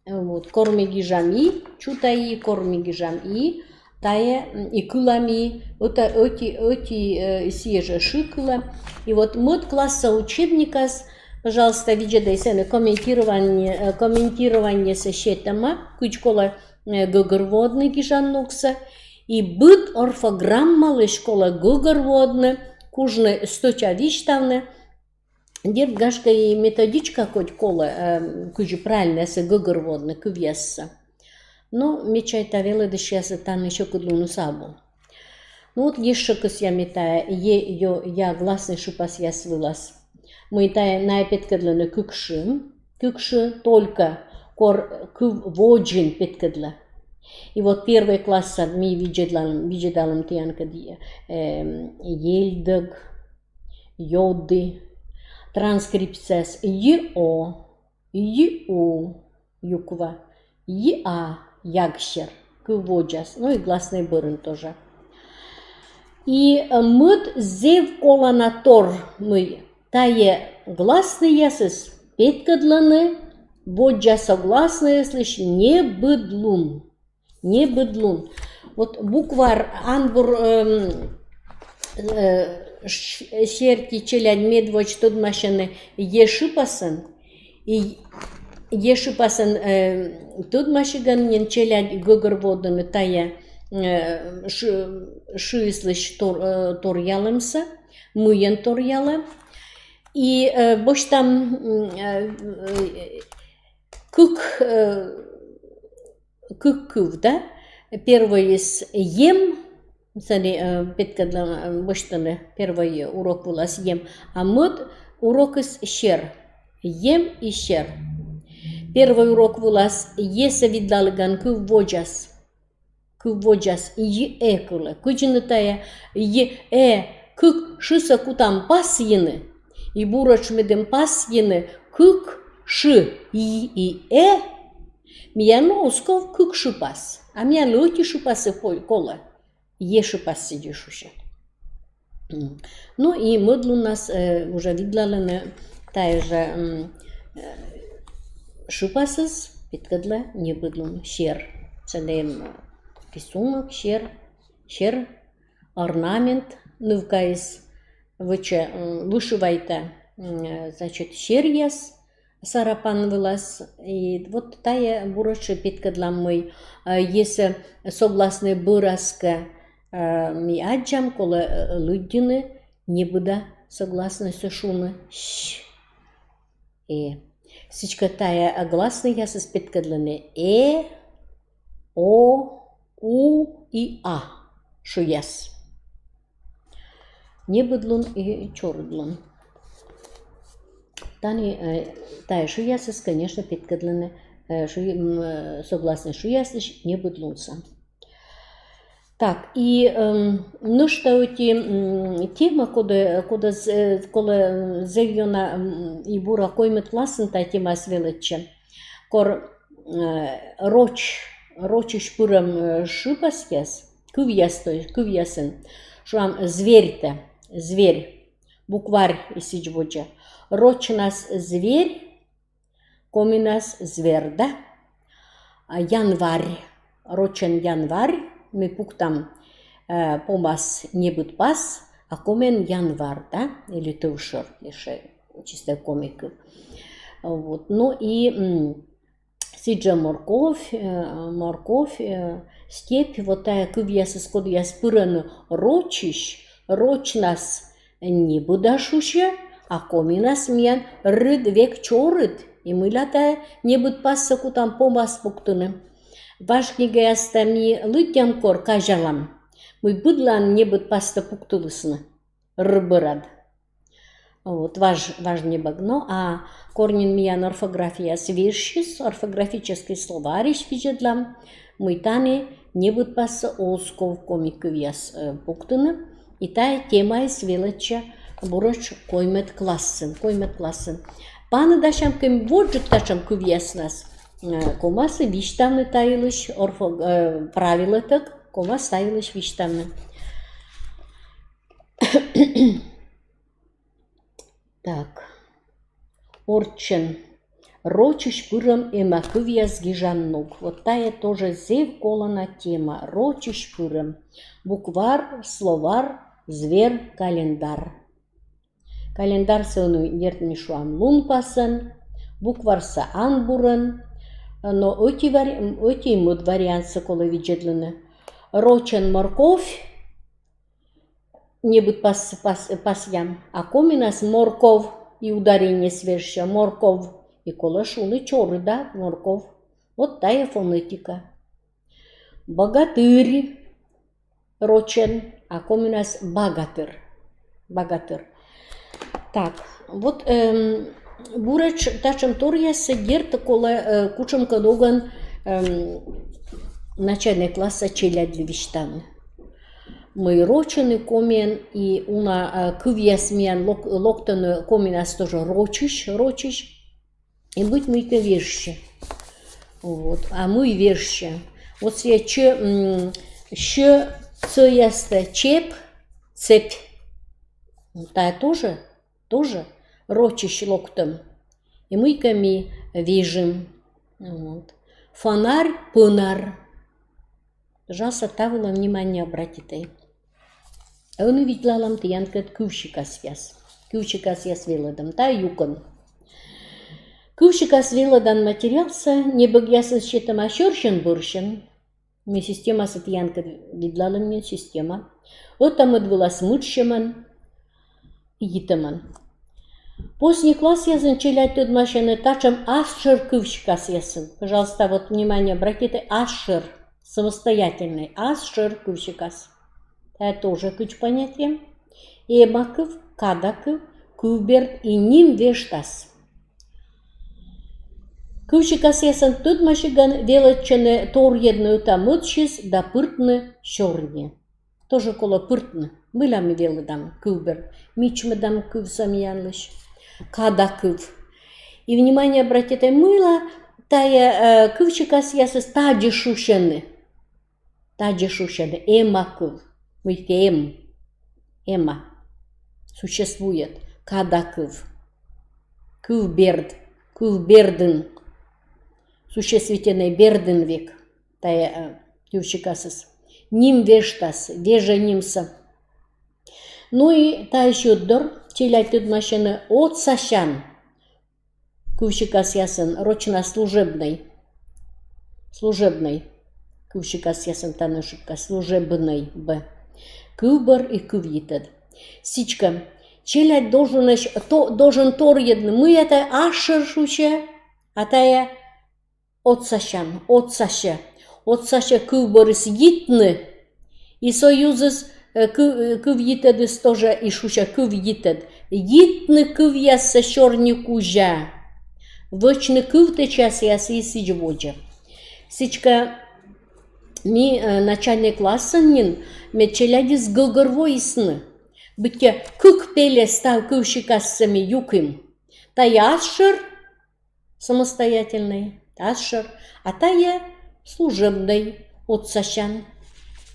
Э, вот, кор ми гижам и, чута и, кор ми гижам и, тайӧ, м, и кылам и, ӧта, ӧти, ӧти, э, сійӧ жӧ шы кылӧ. И вот мӧд класса учебникас, пожалуйста, видзӧдӧй, сэні комментирование, э, комментированиесӧ сетӧма, кыдз колӧ, э, гӧгӧрвоӧдны гижан ногсӧ, и быд орфограммалысь колӧ гӧгӧрвоӧдны, кужны стӧча висьтавны, дерт, гашкӧ, и методичка кодь колӧ, эм, кыдзи правильнӧясӧ гӧгӧрвоӧдны кывъяссӧ. Но ме чайта, велӧдысьяслы тані сьӧкыдлуныс абу. Ну вот, ещӧ кӧсъя ме тайӧ е, ё, я гласнӧй шыпасъяс вылас. Мый тайӧ, найӧ петкӧдлӧны кык шы, кык шы, только кор кыв водзын петкӧдлӧ. И вот первой классад ми видзӧдалам, видзӧдалам тіянкӧд, эм, ельдӧг, ёді, транскрипцияс й, о. Й, у, юква. Й, а, ягсер. Кыв водзас. Ну и гласный бӧрын тоже. И, э, мӧд зэв колана тор, мый тайӧ гласныясыс петкӧдлӧны воддза согласнӧйяслысь небыдлун. Небыдлун. Вот букварь анбур, эм, э, ш-, серти челядь медводз тӧдмасьӧны е шыпасӧн, и е шыпасӧн, э, тӧдмасигӧн нин челядь гӧгӧрвоӧдӧны тайӧ, э, шы-, шыыслысь тор-, э, торъялӧмсӧ, мыйӧн торъялӧ. И, э, босьтам, м, э, э, кык, э, кык кыв, да? Первойыс ем, сэні, э, петкӧдлӧ, э, босьтӧны первой урок вылас ем, а мӧд урокыс сер. Ем и сер. Первой урок вылас есӧ видлаліган кыв водзас. Кыв водзас й, э кылӧ. Кыдзи нӧ тайӧ й, э, кык шысӧ кутам пасйыны. И буретш медым пасйыны кык шы й и э, миянлы оз ков кык шыпас. А миянлы ӧти шыпасыс пой-, колӧ. Е шыпас сідзи шусьӧ. М. Ну и мӧд луннас, э, уже видлалӧны тайӧ жӧ, м, э, шыпасыс петкӧдлӧ небыдлун, сер. Сэні эм рисунок, сер, сер, орнамент, нывкаыс вӧчӧ, м, вышивайтӧ, м, значит, серъяс, сарапан вылас. И вот тайӧ буретш петкӧдлам, мый, э, есӧ согласнӧй бӧрас кӧ, э, ми аддзам, колӧ, э, лыддьыны небыда согласнӧйсӧ, шуны сь, э. Сідзкӧ тайӧ, э, гласнӧйясыс петкӧдлӧны э, о, у и а шыяс. Небыдлун и чорыдлун. Тані, э, тайӧ шыясыс, конечно, петкӧдлӧны, э, шы-, м, э, согласнӧй шыясысь небыдлунсӧ. Так, и, эм, нӧшта ӧти, м, тема, коді, коді з-, э, колӧ, э, зэв ёна, м, и бура коймӧд классын тайӧ темаыс велӧдчӧ. Кор, э, роч, рочысь пырӧм, э, шыпасъяс, кывъяс, то есть кывъясын, шуам, зверьтӧ, зверь, букварь и сідз водзӧ. Рочнас зверь, коминас зверь, да? А январь, рочӧн январь, ми пуктам, э, помас небыд пас, а комиӧн январь, да? Или тӧвшӧр, ещё чисто коми кыв. Вот. Ну и, м, сідз жӧ морковь, э, морковь, э, степь, вот тайӧ кывъясыс, кодъяс пырӧны рочысь, рочнас небыда шусьӧ, а коминас миян рыт век чорыд, и мыйла тайӧ небыд пассӧ кутам помас пуктыны. Важ книгаястӧ ми лыддям, кор казялам, мый быдлаын небыд пастӧ пуктылісны р бӧрад. Вот, важ, важ небӧг. Но а кор нин миян орфографияыс вежсис, орфографическӧй словарьысь видзӧдлам, мый тані небыд пассӧ оз ков коми кывъяс, э, пуктыны, и тайӧ темаыс велӧдчӧ буретш коймӧд классын, коймӧд классын. Паныдасям кӧ водзджык татшӧм кывъяснас, э, ковмас висьтавны та йылысь орфо-, э, правилӧтӧг, ковмас та йылысь висьтавны. Так. Орччӧн. Рочысь пырӧм эмакывъяс гижан ног. Вот тайӧ тоже зэв колана тема. Рочысь пырӧм. Букварь, словарь, зверь, календарь. Календарьсӧ ӧні, дерт, ми шуам лунпасӧн, букварьсӧ анбурӧн, но ӧти вари-, ӧти мӧд вариантсӧ колӧ видзӧдлыны. Рочӧн морковь, небыд пас, пас, пасъям, а коминас морков, и ударениеыс вежсьӧ морков, и колӧ шуны чорыда морков. Вот тайӧ фонетика. Богатырь рочӧн, а коминас багатыр. Багатыр. Так, вот, эм, буретш татшӧм торъяссӧ, дерт, колӧ, э, кутшӧмкӧ ногӧн, эм, начальнӧй класса челядьлы висьтавны. Мый рочӧн и комиӧн и уна, э, кывъяс миян лок-, локтӧны коминас тоже рочысь, рочысь. И быть мыйкӧ вежсьӧ. Вот. А мый вежсьӧ? Вот сійӧ ч, м, щ цӧястӧ чеп, цепь. Тайӧ тоже, тоже рочысь локтӧм. И мыйкӧ ми вежим. Вот. Фонарь, пӧнар. Пожалуйста, та вылӧ внимание обратитӧй. Ӧні видлалам тіянкӧд кывсикасъяс. Кывсикасъяс велӧдӧм. Та юкӧн. Кывсикас велӧдан материалсӧ небӧгъясӧн сетӧма сьӧрсьӧн-бӧрсьӧн. Ми системасӧ тіянкӧд видлалам нин, система. Ӧта-мӧд вылас мытшӧмӧн, йитӧмӧн. Поздний классъясын челядь тӧдмасьӧны татшӧм асшӧр кывсикасъясӧн. Пожалуйста, вот внимание обратитӧй, асшӧр, самостоятельнӧй, асшӧр кывсикас. Тайӧ тоже кыдз понятие. Эма кыв, када кыв, кывберд и ним вештас. Кывсикасъясӧн тӧдмасигӧн велӧдчӧны торйӧдны ӧта-мӧдсьыс да пыртны сёрни. Тоже колӧ пыртны. Мыйла ми велӧдам кывберд? Мичмӧдам кывсӧ миянлысь. Када кыв. И внимание обратитӧй, мыйла тайӧ, э, кывсикасъясыс тадзи шусьӧны. Тадзи шусьӧны. Эма кыв. Мыйкӧ эм. Эма. Существует. Када кыв. Кывберд. Кывбердын. Существительнӧй бердын век. Тайӧ, э, кывсикасыс. Ним вештас, вежӧ нимсӧ. Ну и тайӧ сьӧд дор челядь тӧдмасьӧны отсасян кывсикасъясӧн, рочнас служебнӧй. Служебнӧй кывсикасъясӧн, тані ошибка, служебнӧй, б. Кывбӧр и кывйитӧд. Сідзкӧ, челядь должен, то-, должен торйӧдны, мыйла тайӧ асшӧр шусьӧ, а тайӧ отсасян, отсасьӧ, отсасьӧ кывбӧрыс йитны, и со йӧзыс, э, кы-, э, кывйитӧдыс тоже и шусьӧ кывйитӧд. Йитны кывъяссӧ сёрни кузя. Вӧчны кывтӧдчасъяс и сідз водзӧ. Сідзкӧ, ми, э, начальнӧй классын нин, мед челядьыс гӧгӧрвоисны. Быттьӧ кык пельӧ став кывсикассӧ ми юким. Тайӧ асшӧр, самостоятельнӧй, асшӧр, а тайӧ служебнӧй, отсасян,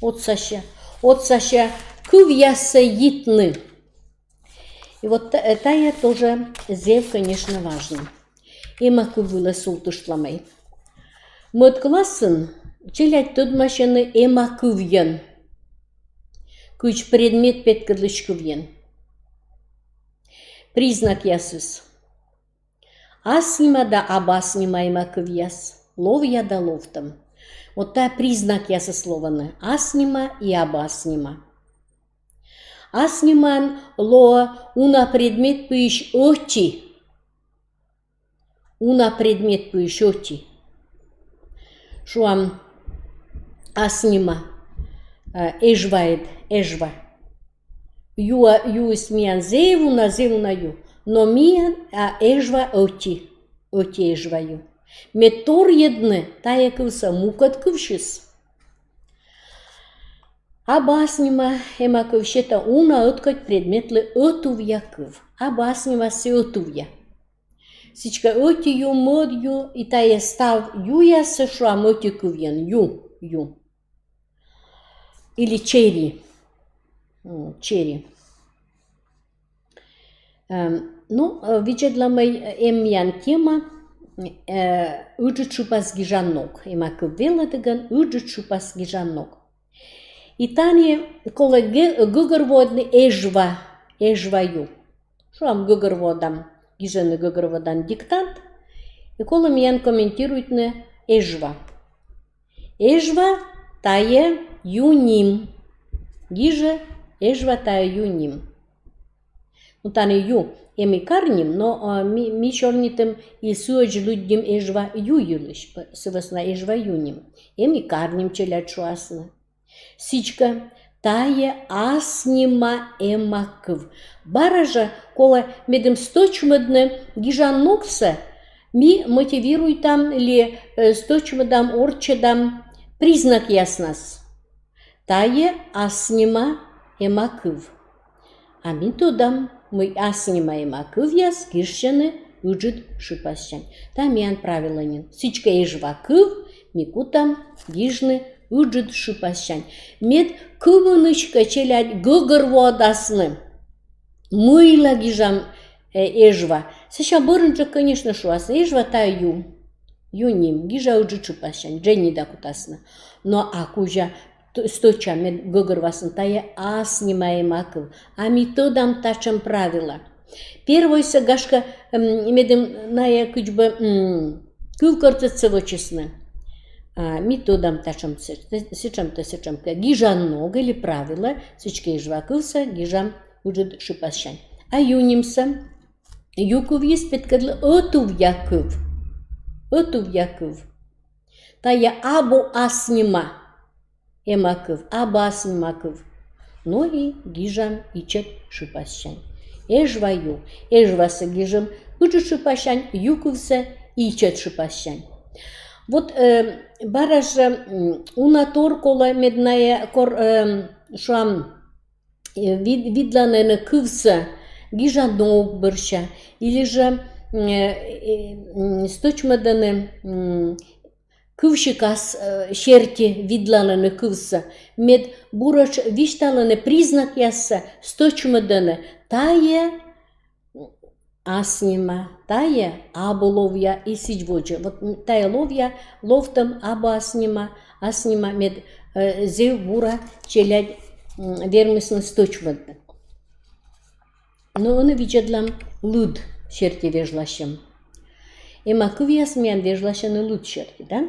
отсасьӧ, отсасьӧ кывъяссӧ йитны. И вот та-, э, тайӧ тоже зэв, конечно, важнӧ. Эма кыв вылӧ султыштамӧй. Мӧд классын челядь тӧдмасьӧны эма кывйӧн. Кыдз предмет петкӧдлысь кывйӧн. Признакъясыс. Аснима да абаснима эма кывъяс, ловъя да ловтӧм. Вот тайӧ признакъясыс лоӧны. Аснима и абаснима. Аснимаӧн лоӧ уна предмет пиысь ӧти. Уна предмет пиысь ӧти. Шуам, аснима, э, Эжваыд, Эжва. Юа, юыс миян зэв уна, зэв уна ю. Но миян, а Эжва ӧти, ӧти Эжва ю. Мед торйӧдны тайӧ кывсӧ мукӧд кывсьыс. Абаснима эма кыв сетӧ уна ӧткодь предметлы ӧтувъя кыв. Абаснима сійӧ ӧтувъя. Сідзкӧ, ӧти ю, мӧд ю, и тайӧ став юяссӧ шуам ӧти кывйӧн. Ю, ю. Или чери. М, чери. Эм, ну, э, видзӧдлам, э, эм миян тема, э, ыджыд шыпас гижан ног. Эма кыв велӧдігӧн ыджыд шыпас гижан ног. И тані колӧ гӧ-, гӧгӧрвоӧдны Эжва, Эжва ю. Шуам, гӧгӧрвоӧдам, гижӧны гӧгӧрвоӧдан диктант, и колӧ миян комментируйтны Эжва. Эжва — тайӧ ю ним. Гижӧ: Эжва — тайӧ ю ним. Ну, тані ю, эм и карним, но, а, ми, ми сёрнитім и сыӧдз лыддим Эжва ю йылысь, п-, сы вӧсна Эжва ю ним. Эм и карним, челядь шуасны. Сідзкӧ, тайӧ аснима эма кыв. Бара жӧ колӧ, медым стӧчмӧдны гижан ногсӧ, ми мотивируйтам ли, э, стӧчмӧдам, орччӧдам признакъяснас. Тайӧ аснима эма кыв. А ми тӧдам, мый аснима эма кывъяс гижсьӧны ыджыд шыпассянь. Тайӧ миян правилӧ нин. Сідзкӧ Эжва кыв ми кутам гижны ыджыд шыпассянь. Мед кымынысь кӧ челядь гӧгӧрвоӧдасны, мыйла гижам, э, Эжва. Сэсся бӧрынджык, конечно, шуасны: Эжва — тайӧ ю. Ю ним, гижа ыджыд шыпассянь, дженьыда кутасны. Но а кузя т-, стӧча, мед гӧгӧрвоасны: тайӧ ас нима эма кыв. А ми тӧдам татшӧм правилӧ. Первойсӧ, гашкӧ, м, медым найӧ кыдз бы, м, кывкӧртӧдсӧ вӧчисны. А ми тӧдам татшӧм сы-, сэтшӧм-тӧ, сэтшӧм кӧ. Гижан ног эли правилӧ: сідзкӧ Эжва кывсӧ гижам ыджыд шыпассянь. А ю нимсӧ? Ю кывйыс петкӧдлӧ ӧтувъя кыв. Ӧтувъя кыв. Тайӧ абу ас нима эма кыв, абу ас нима кыв. Но и гижам ичӧт шыпассянь. Эжва ю. Эжвасӧ гижам ыджыд шыпассянь, ю кывсӧ ичӧт шыпассянь. Вот, э, бара жӧ, м, уна тор колӧ, мед найӧ кор-, э, шуам, э, вид-, видланӧны кывсӧ гижан ног бӧрся, или жӧ, м, э, э, м, стӧчмӧдӧны, м, кывсикас, э, серти видлалӧны кывсӧ, мед буретш висьталӧны признакъяссӧ, стӧчмӧдӧны: тайӧ ас нима, тайӧ абу ловъя и сідз водзӧ. Вот, м, тайӧ ловъя, ловтӧм абу ас нима, ас нима, мед, э, зэв бура челядь, м, вермисны стӧчмӧдны. Но ӧні видзӧдлам лыд серти вежласьӧм. Эма кывъяс миян вежласьӧны лыд серти, да?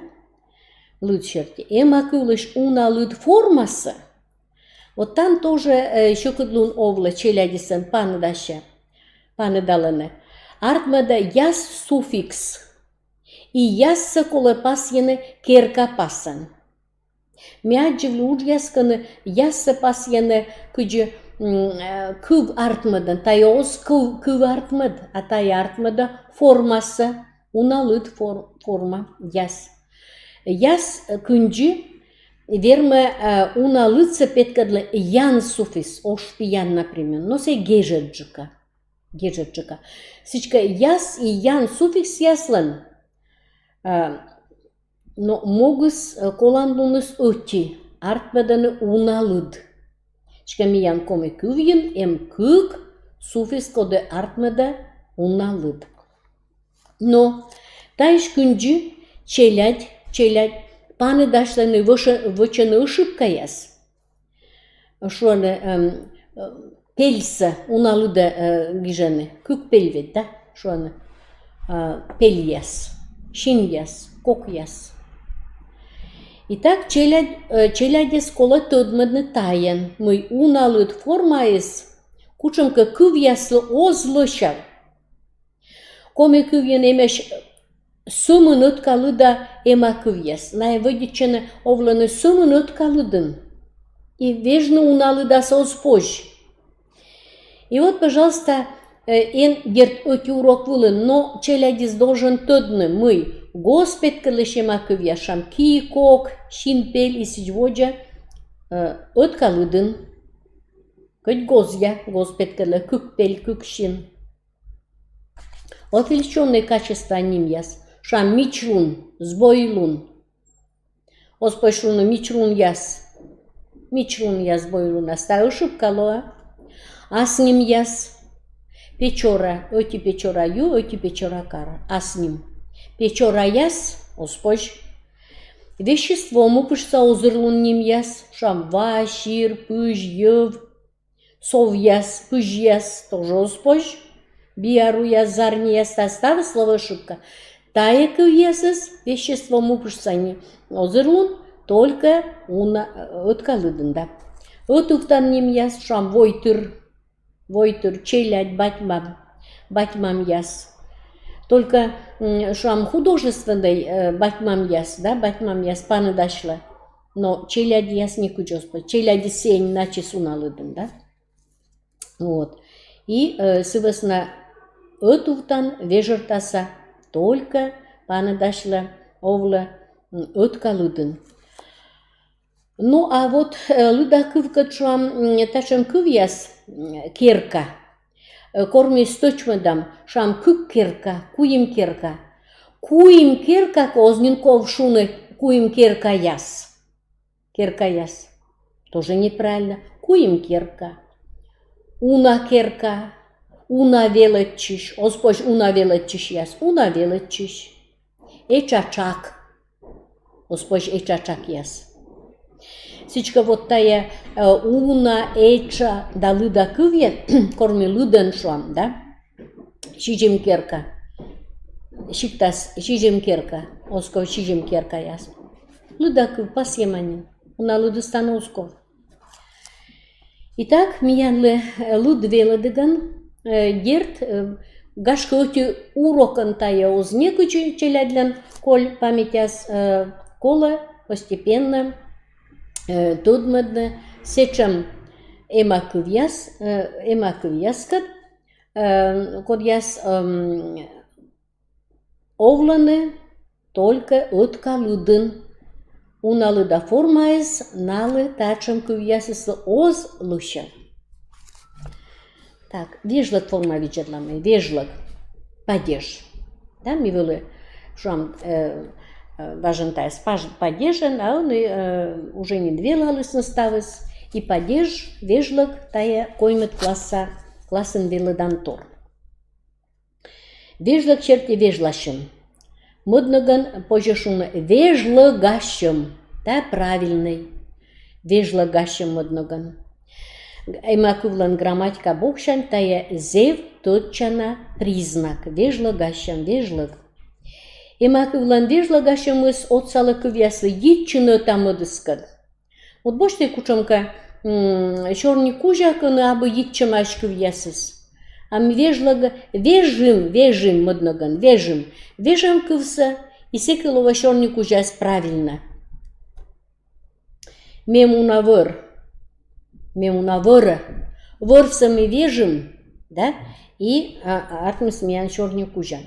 Лыд серти. Эма кывлысь уна лыд формасӧ. Вот там тоже, э, сьӧкыдлун овлӧ челядьыслӧн паныдасьӧ, паныдалӧны. Артмӧдӧ яс суффикс. И яссӧ колӧ пасйыны керка пасӧн. Ме аддзывлі уджъяс, кӧні яссӧ пасйӧны кыдзи, м, э, кыв артмӧдӧн. Тайӧ оз кыв, кыв артмӧд, а тайӧ артмӧдӧ формасӧ, уна лыд фор-, форма, яс. Яс, э, кындзи вермӧ, э, уна лыдсӧ петкӧдлыны ян суффикс, ош пиян, например. Но сійӧ гежӧдджыка. Гежӧдджыка. Сідзкӧ яс и ян суффиксъяслӧн, э, но могыс, э, коланлуныс ӧти, артмӧдӧны уна лыд. Сідзкӧ миян коми кывйын эм кык суффикс, коді артмӧдӧ уна лыд. Но таысь кындзи челядь, челядь паныдасьлӧны вӧчӧ-, вӧчӧны ӧшибкаяс. Шуӧны, эм, э, пельсӧ уна лыдӧ, э, гижӧны. Кык пель ведь, да? Шуӧны, э, пельяс, синъяс, кокъяс. Итак, челядь, э, челядьӧс колӧ тӧдмӧдны тайӧн, мый уна лыд формаыс кутшӧмкӧ кывъяслы оз лӧсяв. Коми кывйын эмӧсь сӧмын ӧтка лыда эма кывъяс. Найӧ вӧдитчӧны овлӧны сӧмын ӧтка лыдын. И вежны уна лыдас оз позь. И вот, пожалуйста, э, эн, дерт, ӧти урок вылын, но челядьыс должен тӧдны, мый гос петкӧдлысь эма кывъяс, шуам, ки, кок, син пель и сідз водзӧ, э, ӧтка лыдын. Кӧть гозъя, гос петкӧдлӧ, кык пель, кык син. Отвлечённые качества нимъяс. Шуам, мичлун, збойлун. Оз позь шуны мичлунъяс. Мичлунъяс, збойлунъяс. Тайӧ ӧшибка лоӧ. Ас нимъяс. Печора. Ӧти Печора ю, ӧти Печора кар. Ас ним. Печораяс. Оз позь. Вещество мупыжса озырлун нимъяс. Шуам, ва, сир, пызь, йӧв. Совъяс, пызьяс, тоже оз позь. Биаруяс, зарнияс, тайӧ ставыс лоӧ ӧшибка. Тайӧ кывъясыс вещество мупыжса ни-, озырлун, только уна, ӧтка лыдын, да. Ӧтувтан нимъяс, шуам, войтыр, войтыр, челядь, бать-мам, бать-мамъяс. Только, м, шуам, художественнӧй, э, бать-мамъяс, да, бать-мамъяс паныдасьлӧ. Но челядьяс некыдз оз позь. Челядьыс ӧні начис уна лыдын, да? Вот. И, э, сы вӧсна ӧтувтан вежӧртаса только паныдасьлӧ овлӧ, м, ӧтка лыдын. Ну, а вот, э, лыда кывкӧд, шуам, м, татшӧм кывъяс, м, керка. Э, кор ми стӧчмӧдам, шуам, кык керка, куим керка. Куим керка, кӧ оз нин ков шуны куим керкаяс. Керкаяс. Тоже неправильно. Куим керка. Уна керка. Уна велӧдчысь. Оз позь уна велӧдчысьяс. Уна велӧдчысь. Этша тшак. Оз позь этша тшакъяс. Сідзкӧ, вот тая, э, уна, этша да лыда кывъяс, кор ми лыдӧн шуам, да? Сизим керка. Сиктас сизим керка. Оз ков сизим керкаяс. Лыда кыв пасйӧма нин. Уна лыдыс тані оз ков. Итак, миянлы, э, лыд велӧдігӧн, э, дерт, э, гашкӧ, ӧти урокӧн тая оз некыдз челядьлӧн коль паметяс, э, колӧ постепенно, э, тӧдмӧдны сэтшӧм эма кывъяс, э, эма кывъяскӧд, э, кодъяс, эм, овлӧны только ӧтка лыдын. Уна лыда формаыс налы татшӧм кывъясыслы оз лӧсьӧд. Так, вежлӧг форма видзӧдлам ми, вежлӧг. Падеж. Да, ми вӧлі шуам, э, э, важӧн тайӧс паж-, падежӧн, а ӧні, э, уже нин велалісны ставыс. И падеж, вежлӧг, тая коймӧд класса, классын велӧдан тор. Вежлӧг серти вежласьӧм. Мӧд ногӧн позьӧ шуны вежлӧгасьӧм. Тая правильнӧй. Вежлӧгасьӧм мӧд ногӧн. Эма кывлӧн грамматика боксянь тая зэв тӧдчана признак. Вежлӧгасьӧм, вежлӧг. Эма кывлӧн вежлӧгасьӧмыс отсалӧ кывъяслы йитчыны ӧта-мӧдыскӧд. Вот босьтӧй кутшӧмкӧ, м, сёрникузя, кӧні абу йитчӧмаӧсь кывъясыс. А ми вежлӧг-, вежим, вежим мӧд ногӧн, вежим. Вежам кывсӧ, и сэки лоӧ сёрникузяыс правильнӧ. Мем уна вӧр. Мем уна вӧрӧ. Вӧрсӧ ми вежим, да? И, а, артмис миян сёрникузя.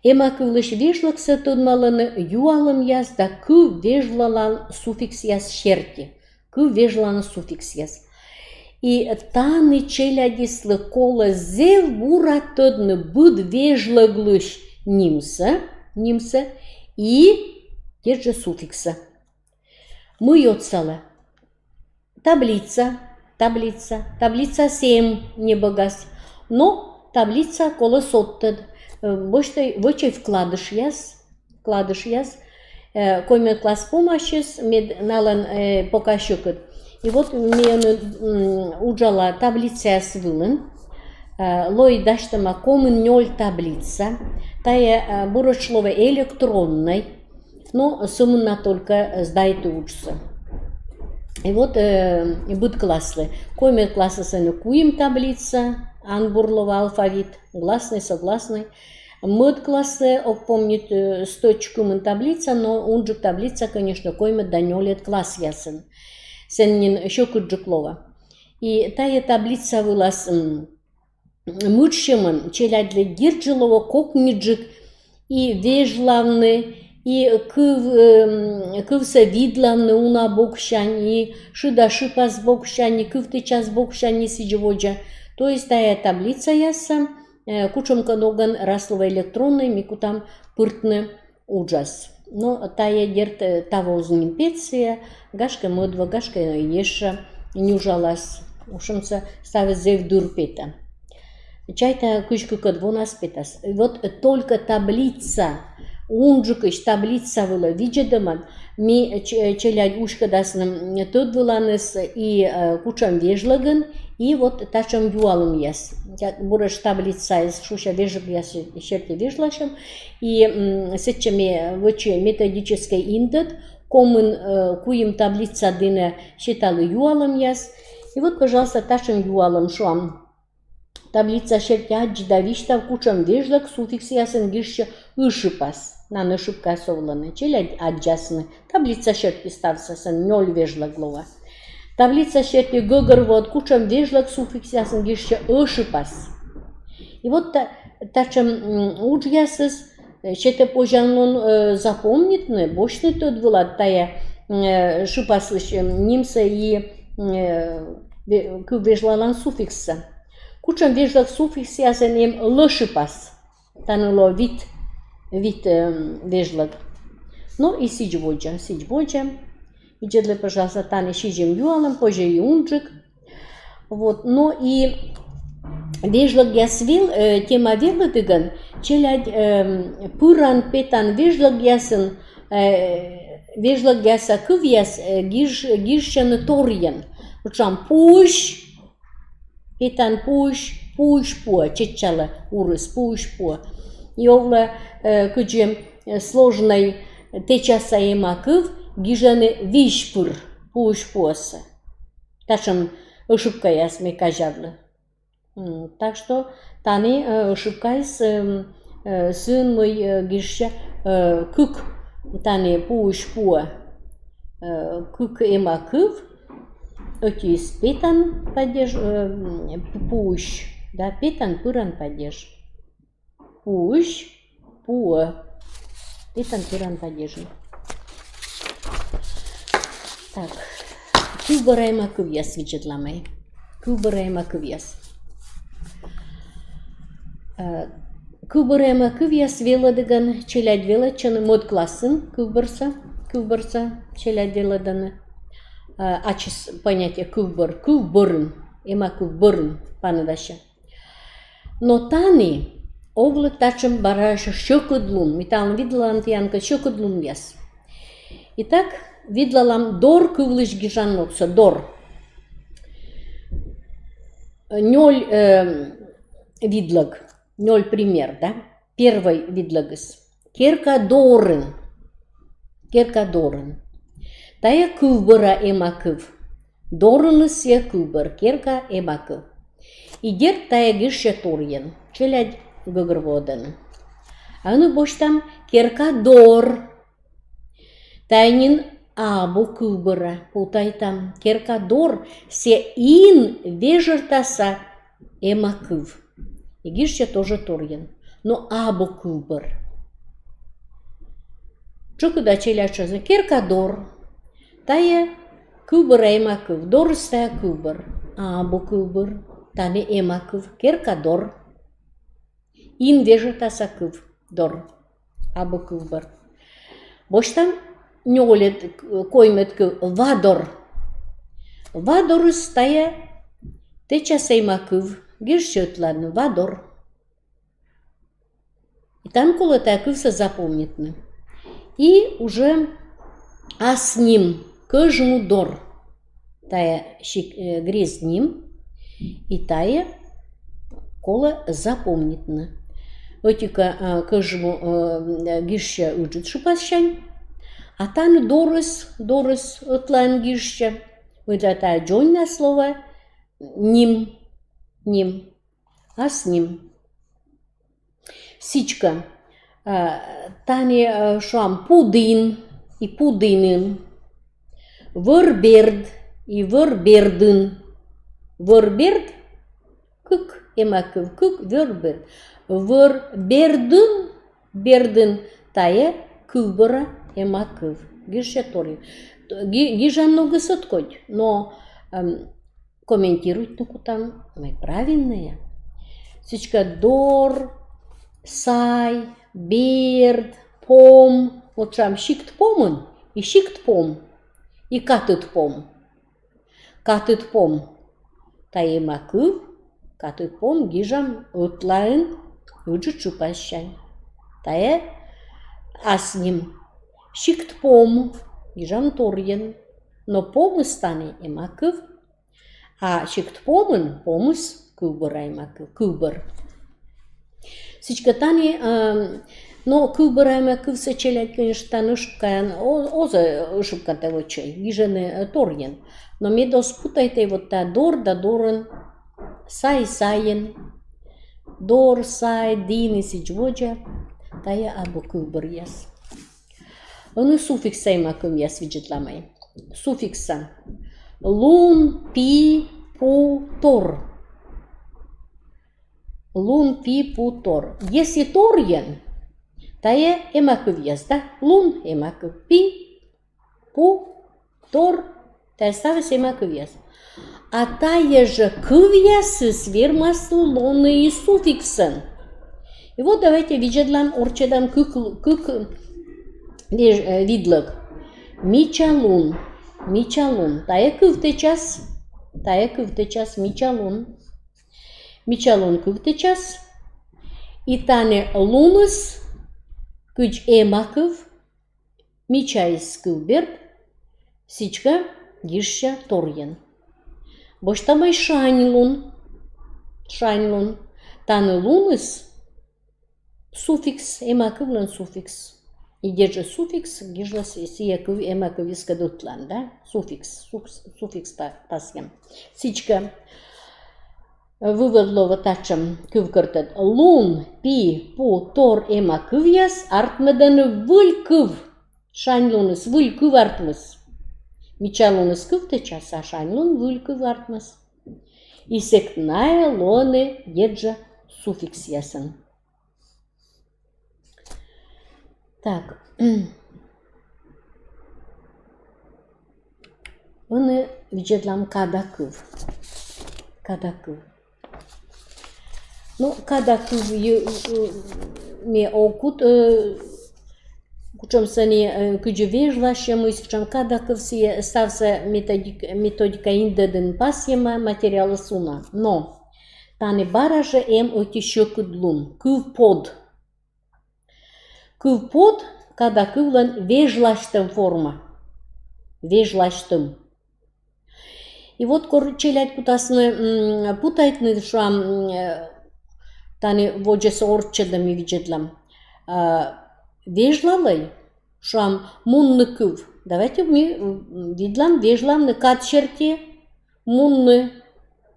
Эма кывлысь вежлӧгсӧ тӧдмалӧны юалӧмъяс да кыв вежлалан суффиксъяс серти. Кыв вежлалан суффиксъяс. И тані челядьыслы колӧ зэв бура тӧдны быд вежлӧглысь нимсӧ, нимсӧ и тайӧ жӧ суффикссӧ. Мый отсалӧ? Таблица, таблица, таблицаыс эм небӧгас. Но таблица колӧ содтӧд. Э, босьтӧй, вӧчӧй вкладышъяс, вкладышъяс. Э, коймӧд класс помасис, мед налӧн, э, пока сьӧкыд. И вот ме ӧні, м, уджала таблицаяс вылын. Э, лои дасьтӧма комын нёль таблица. Тая, э, буретш лоӧ электроннӧй. Но сӧмын на только сдайті уджсӧ. И вот, э, быд класслы. Коймӧд классыс ӧні куим таблица, ан бур лоӧ алфавит, гласный, согласный. Мӧд класслы, ог помнит, э, стӧч кымын таблица, но унджык таблица, конечно, коймӧд да нёльӧд классъясын. Сэн нин сьӧкыдджык лоӧ. И тая таблица вылас, м, мытшӧмӧн челядьлы дерт жӧ лоӧ кокниджык и вежлавны, и кыв-, эм, кывсӧ видлавны уна боксянь, и шыда шыпас боксянь, и кывтӧдчас боксянь, и сідз водзӧ. То есть тая таблицаяссӧ, э, кутшӧмкӧ ногӧн раз лоӧ электроннӧй, ми кутам пыртны уджас. Но тая, дерт, э, таво оз нин пет сійӧ, гашкӧ, мӧд во, гашкӧ, ещӧ нюжалас. Ошмӧ, ставыс зэв дыр петӧ. Чайта, кызь кыкӧд вонас петас. Вот только таблица, унджыкысь таблица вылӧ видзӧдӧмӧн ми, э, ч-, э, челядь уськӧдасны, м, тӧд выланыс и, э, кутшӧм вежлӧгын, и вот татшӧм юалӧмъяс. Тя-, буретш таблицаыс шусьӧ вежлӧгъяс серти вежласьӧм, и, м, сэтчӧ ме вӧчи методическӧй индӧд, комын, э, куим таблица дінӧ сеталі юалӧмъяс. И вот, пожалуйста, татшӧм юалӧм, шуам. Таблица серти аддзы да висьтав, кутшӧм вежлӧг суффиксъясын гижсьӧ ы шыпас. Нин ошибкаяс овлӧны. Челядь аддзасны. Таблица серти ставсӧ, сэн нёль вежлӧг лоӧ. Таблица серти гӧгӧрвоӧд, кутшӧм вежлӧг суффиксъясын гижсьӧ ӧ шыпас. И вот та-, татшӧм, м, уджъясыс, э, сетӧ позянлун, э, запомнитны, босьтны тӧд вылад тая, э, шыпаслысь, э, нимсӧ и, э, ве-, кыв вежлалан суффикссӧ. Кутшӧм вежлӧг суффиксъясын эм лӧ шыпас. Тані лоӧ вит, вит, эм, вежлӧг. Но и сідз водзӧ, сідз водзӧ. Видзӧдлӧй, пожалуйста, тані сизим юалӧм, позьӧ и унджык. Вот, но и вежлӧгъяс вел-, э, тема велӧдігӧн, челядь, эм, пыран-петан вежлӧгъясын, э, вежлӧгъяса кывъяс, э, гиж-, гижсьӧны торйӧн. Вот шуам, пуысь, петан пуысь, пуысь пуӧ, чеччалӧ урыс, пуысь пуӧ. И овлӧ, э, кыдзи, э, сложнӧй тэчаса эма кыв, гижӧны визь пыр, пуысь пуӧсӧ. Татшӧм ошибкаяс ме казявлі. М, так что тані, э, ошибкаыс, эм, э, сыын, мый, э, гижсьӧ, э, кык, тані пуысь пуӧ, э, кык эма кыв, ӧтиыс петан падеж, э, м, пу-, пуысь, да, петан пыран падеж. Пуысь пуӧ. Петан пыран падежын. Так. Кывбӧрайма кывъяс видзӧдлам ай. Кывбӧрайма кывъяс. Э, кывбӧрайма кывъяс велӧдігӧн челядь велӧдчӧны мӧд классын, кывбӧрсӧ, кывбӧрсӧ челядь велӧдӧны. Э, ачыс понятие кывбӧр, кывбӧрын, эма кыв бӧрын паныдасьӧ. Но тані овлӧ татшӧм бара сьӧкыдлун, ми талун видлалам тіянкӧд сьӧкыдлунъяс. Итак, видлалам дор кывлысь гижан ногсӧ, дор. Нёль, э, видлӧг, нёль пример, да? Первой видлӧгыс. Керка дорын. Керка дорын. Тайӧ кывбӧра эма кыв. Дорыныс сійӧ кывбӧр, керка эма кыв. И дерт тайӧ гижсьӧ торйӧн. Челядь гӧгӧрвоӧдӧны. А ӧні босьтам керка дор. Тайӧ нин абу кывбӧра, путайтам. Керка дор, сійӧ ин вежӧртаса эма кыв. И гижсьӧ тоже торйӧн. Но абу кывбӧр. Тшӧкыда челядь шуӧны: керка дор. Тайӧ кывбӧра эма кыв, дорыс тайӧ кывбӧр. Абу кывбӧр, тані эма кыв, керка дор. Ин вежӧртаса кыв, дор. Абу кывбӧр. Босьтам нёльӧд, коймӧд кыв, вадор. Вадорыс тайӧ тэчаса эма кыв, гижсьӧ ӧтлаын, вадор. И тані колӧ тайӧ кывсӧ запомнитны. И уже ас ним, Кӧжму дор. Тайӧ сик-, э, грез ним. И тайӧ колӧ запомнитны. Ӧтикӧ, э, Кӧжму, э, гижсьӧ ыджыд шыпассянь. А тані дорыс, дорыс ӧтлаын гижсьӧ. Мыйла тайӧ дзоньна слово ним, ним. Ас ним. Сідзкӧ, э, тані, э, шуам, пудін и пудінын, вӧр берд и вӧр бердын, вӧр берд, кык эма кыв, кык, вӧр берд, вӧр бердын, бердын, тайӧ кывбӧра эма кыв, гижсьӧ торйӧн. Ги-, гижан ногыс ӧткодь, но, эм, комментируйтны кутам, мый правильнӧя. Сідзкӧ, дор, сай, берд, пом. Вот шуам, сикт помын и сикт пом, и катыд пом. Катыд пом. Тайӧ эма кыв, катыд пом гижам ӧтлаын, ыджыд шыпассянь. Тайӧ ас ним. Сикт пом гижам торйӧн, но помыс тані эма кыв. А сикт помын помыс кывбӧра эма кыв, кывбӧр. Сідзкӧ, тані, эм, но кывбӧра эма кывсӧ челядь, конечно, тані ошибкаӧн, о-, оз ошибкатӧ вӧчӧй, гижӧны, э, торйӧн. Но мед оз путайтӧй вот тайӧ дор да дорын, сай сайын, дор, сай, дін и сідз водзӧ, тайӧ абу кывбӧръяс. Ӧні суффикса эма кывъяс видзӧдлам ай. Суффикса. Лун, пи, пу, тор. Лун, пи, пу, тор. Если торйӧн, тайӧ эма кывъяс, да? Лун — эма кыв, пи, пу, тор, тайӧ ставыс эма кывъяс. А тайӧ жӧ кывъясыс вермасны лоны и суффиксӧн. И вот давайте видзӧдлам, орччӧдам кык, кык веж-, э, видлӧг. Мича лун. Мича лун. Тайӧ кывтӧдчас. Тайӧ кывтӧдчас. Мича лун. Мича лун кывтӧдчас. И тані луныс, кыдз эма кыв, мичаыс кыв берд, сідзкӧ гижся торйӧн. Босьтам ӧд шаньлун. Шаньлун. Тані луныс суффикс, эма кывлӧн суффикс. И дерт жӧ суффикс гижлӧ сійӧ кыв, эма кывйыскӧд ӧтлаын, да? Суффикс, суффикс, суффикс па-, пасйӧм. Сідзкӧ. Вывод лоӧ вот татшӧм кывкӧртӧд. Лун, пи, пу, тор, эма кывъяс артмӧдӧны выль кыв. Шаньлуныс выль кыв артмис. Мича луныс кывтӧдчас, а шаньлун выль кыв артмис. И сэк найӧ лоӧны дерт жӧ суффиксъясӧн. Так. Ӧні видзӧдлам кадакыв. Кадакыв. Ну, кадакыв ме ог кут, э, кутшӧм сэні, э, кыдзи вежласьӧмыс, кутшӧм кадакыв, сійӧ ставсӧ методик-, методика индӧдын пасйӧма, материалыс уна. Но тані бара жӧ эм ӧти сьӧкыдлун, кывпод. Кывпод кадакывлӧн вежласьтӧм форма. Вежласьтӧм. И вот кор челядь кутасны, м, путайтны, шуам, м, э, тані водзӧсӧ орччӧдӧм и видзӧдлам. А, вежлалӧй, шуам, мунны кыв. Давайте ми, м, видлам, вежлавны кад серти. Мунны.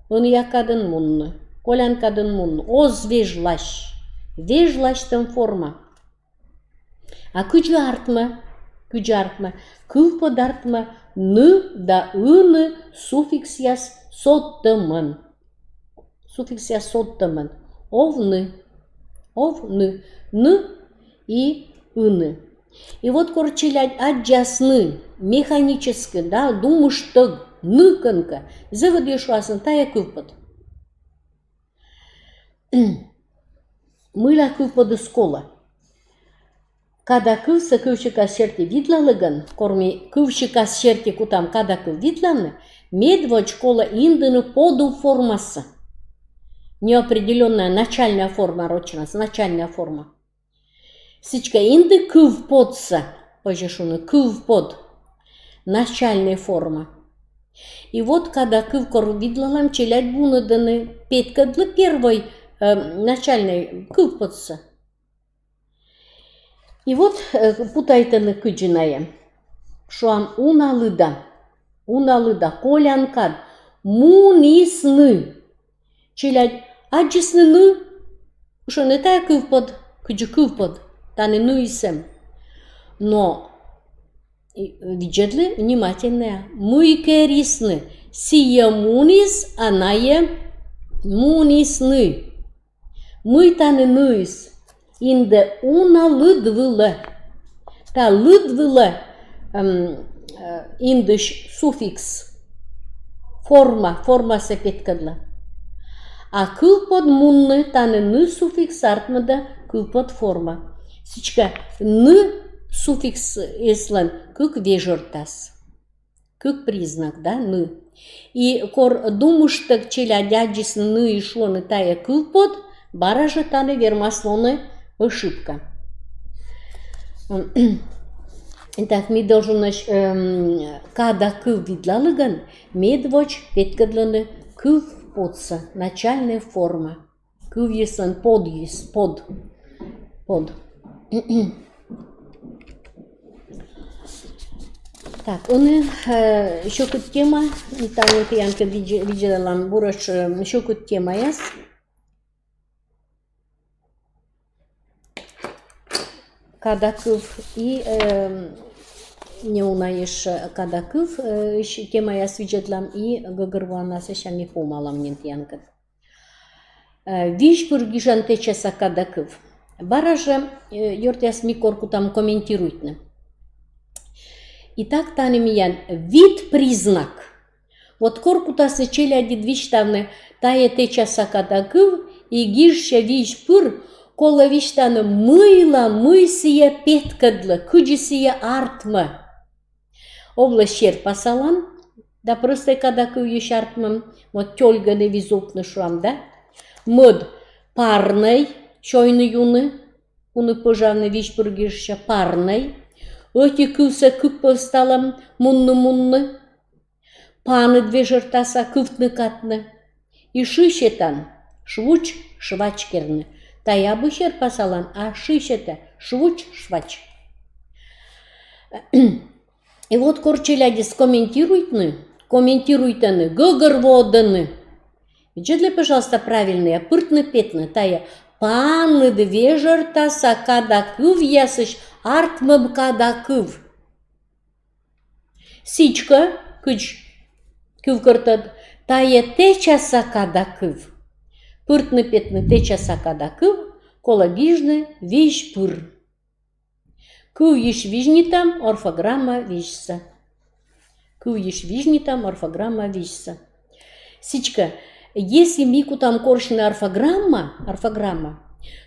Ӧнія кадын мунны. Колян кадын мунны. Оз вежлась. Вежласьтӧм форма. А кыдзи артмӧ? Кыдзи артмӧ? Кывпод артмӧ ны да ыны суффиксъяс содтӧмӧн. Суффиксъяс содтӧмӧн. Овны. Овны. Ны и ыны. И вот кор челядь аддзасны механически, да, думыштӧг, ны кӧнкӧ, зэв ӧдйӧ шуасны: тайӧ кывпод. Мыйла кывподыс колӧ? Кадакывсӧ кывсикас серти видлалігӧн, кор ми кывсикас серти кутам кадакыв видлавны, медводз колӧ индыны подув формасӧ. Неопределённая начальная форма рочӧн, начальная форма. Сідзкӧ, инды кывподсӧ, позьӧ шуны, кывпод. Начальнӧй форма. И вот кадакыв кор видлалам, челядь вунӧдӧны петкӧдлы первой, э, начальнӧй кывподсӧ. И вот, э, путайтӧны кыдзи найӧ. Шуам, уна лыда. Уна лыда, колян кад. Мунісны. Челядь аддзисны ны, шуӧны, тайӧ кывпод, кыдзи кывпод, тані ныыс эм. Но и, видзӧдлы внимательнӧя, мый керисны, сійӧ муніс, а найӧ мунісны. Мый тані ныыс? Индӧ уна лыд вылӧ. Та лыд вылӧ, эм, э, индысь суффикс. Форма, формасӧ петкӧдлӧ. А кывпод мунны, тані ны суффикс артмӧдӧ кывпод форма. Сідзкӧ, ны суффиксыслӧн кык вежӧртас. Кык признак, да, ны. И кор думыштӧг челядь аддзисны ны и шуӧны, тайӧ кывпод, бара жӧ тані вермас лоны ошибка. Итак, ми долженӧсь, эм, кадакыв видлалігӧн медводз петкӧдлыны кывподсӧ, начальнӧй форма. Кывйыслӧн подйыс, под. Под. Так, ӧні, э, сьӧкыд тема, тані тіянкӧд видз-, видзӧдалам буретш, э, сьӧкыд темаяс. Кадакыв и, э, неуна ещӧ кадакыв, э, темаяс видзӧдлам и гӧгӧрвоана сэсся ми помалам нин тіянкӧд. Э, визьпыр гижан тэчаса кадакыв. Бара жӧ, э, ёртъяс, ми кор кутам комментируйтны. Итак, тані миян вит признак. Вот кор кутасны челядьыд висьтавны тайӧ тэчаса кадакыв и гижся визь пыр, колӧ висьтавны, мыйла мый сійӧ петкӧдлӧ, кыдзи сійӧ артмӧ. Овлӧ серпасалан да прӧстӧй кадакывйысь артмӧм, вот тёльгӧны, визувтны, шуам, да? Мӧд — парнӧй, сёйны-юны, уны пӧжавны, визь пыр гижся, парнӧй. Ӧти кывсӧ кыпӧвсталӧм, мунны-мунны. Паныд вежӧртаса кывтны-катны. И шыйсетан — швуч, швач керны. Тайӧ абу серпасалан, а шыйсета — швуч, швач. И вот кор челядьыс комментируйтны, комментируйтӧны, гӧгӧрвоӧдӧны. Видзӧдлӧй, пожалуйста, правильнӧя: пыртны-петны. Тайӧ паныд вежӧртаса кадакывъясысь артмӧм кадакыв. Сідзкӧ, кыдз кывкӧртӧд, тайӧ тэчаса кадакыв. Пыртны-петны тэчаса кадакыв колӧ гижны визь пыр. Кывйысь визьнитам орфограмма визьсӧ. Кывйысь визьнитам орфограмма визьсӧ. Сідзкӧ, если ми кутам корсьны орфограмма, орфограмма,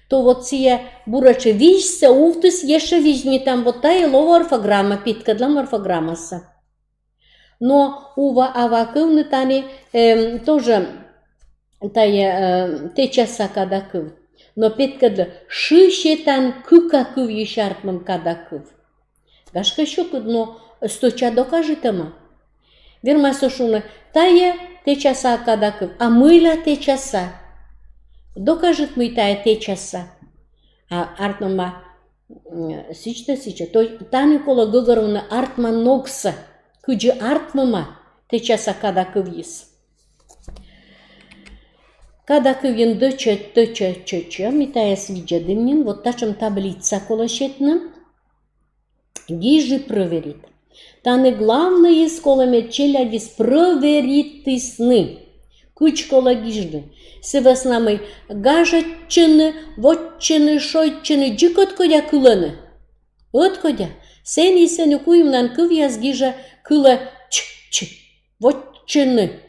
то вот сійӧ буретш визьсӧ увтіс ещӧ визьнитам, вот тайӧ лоӧ орфограмма, петкӧдлам орфограммасӧ. Но ува-ава кывны тані, эм, тоже тайӧ, э, тэчаса кадакыв. Но петкӧдлӧ: шыйсетан кыкакывйысь артмӧм кадакыв. Гашкӧ, сьӧкыд, но стӧча докажитӧма. Вермас-ӧ шуны: тайӧ тэчаса кадакыв, а мыйла тэчаса? Докажит, мый тайӧ тэчаса. А артмӧма, м, сідз да сідз. То тані колӧ гӧгӧрвоны артман ногсӧ, кыдзи артмӧма тэчаса кадакывйыс. Кадакывйын д, ч, т, ч, ч, ч, ми тайӧс видзӧдім нин, вот татшӧм таблица колӧ сетны. Гижи, прӧверит. Тані главнӧйыс колӧ, мед челядьыс прӧверитісны, кыдз колӧ гижны. Сы вӧсна мый гажӧдчыны, вотчыны, шойччыны дзик ӧткодя кылӧны. Ӧткодя. Сэні, сэні куимнан кывъяс гижӧ, кылӧ ч, ч. Вотчыны.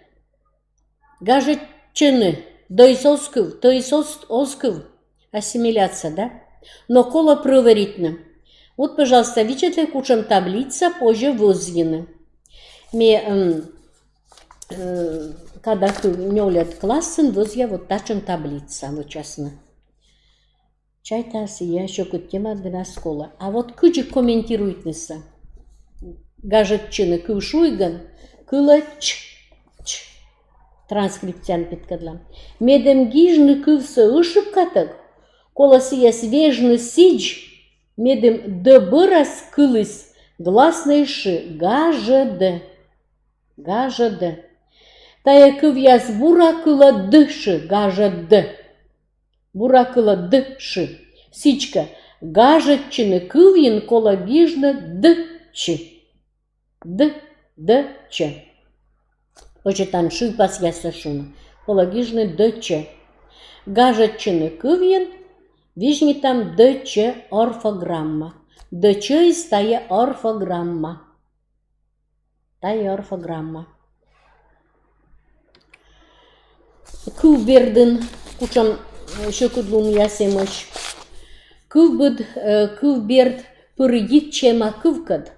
Гажӧдчыны. Д-ыс оз кыв, т-ыс оз, оз кыв. Ассимиляция, да? Но колӧ прӧверитны. Вот, пожалуйста, видзӧдлӧй, кутшӧм таблица позьӧ вӧзйыны. Ме, м, э, кадакыв нёльӧд классын вӧзъя вот татшӧм таблица вӧчасны. Чайта, сійӧ сьӧкыд тема гинас колӧ. А вот кыдзи комментируйтнысӧ? Гажӧдчыны кыв шуигӧн, кылӧ ч, ч. Транскрипцияын петкӧдлам. Медым гижны кывсӧ ӧшыбкатӧг, колӧ сійӧс вежны сідз, медым д бӧрас кыліс гласнӧй ш, гажӧд. Гажӧд. Тайӧ кывъяс бура кылӧ д ш, гажӧд. Бура кылӧ д ш. Сідзкӧ, гажӧдчыны кывйын колӧ гижны д ч. Д, д ч. Позьӧ тан шыйпасъяссӧ шуны. Колӧ гижны д ч. Гажӧдчыны кывйын визьнитам д ч орфограмма. Д ч-ыс тайӧ орфограмма. Тайӧ орфограмма. Кывбердын кутшӧм, э, сьӧкыдлунъяс эмӧсь. Кывберд, э, кывберд пыр йитчӧ эмакывкӧд.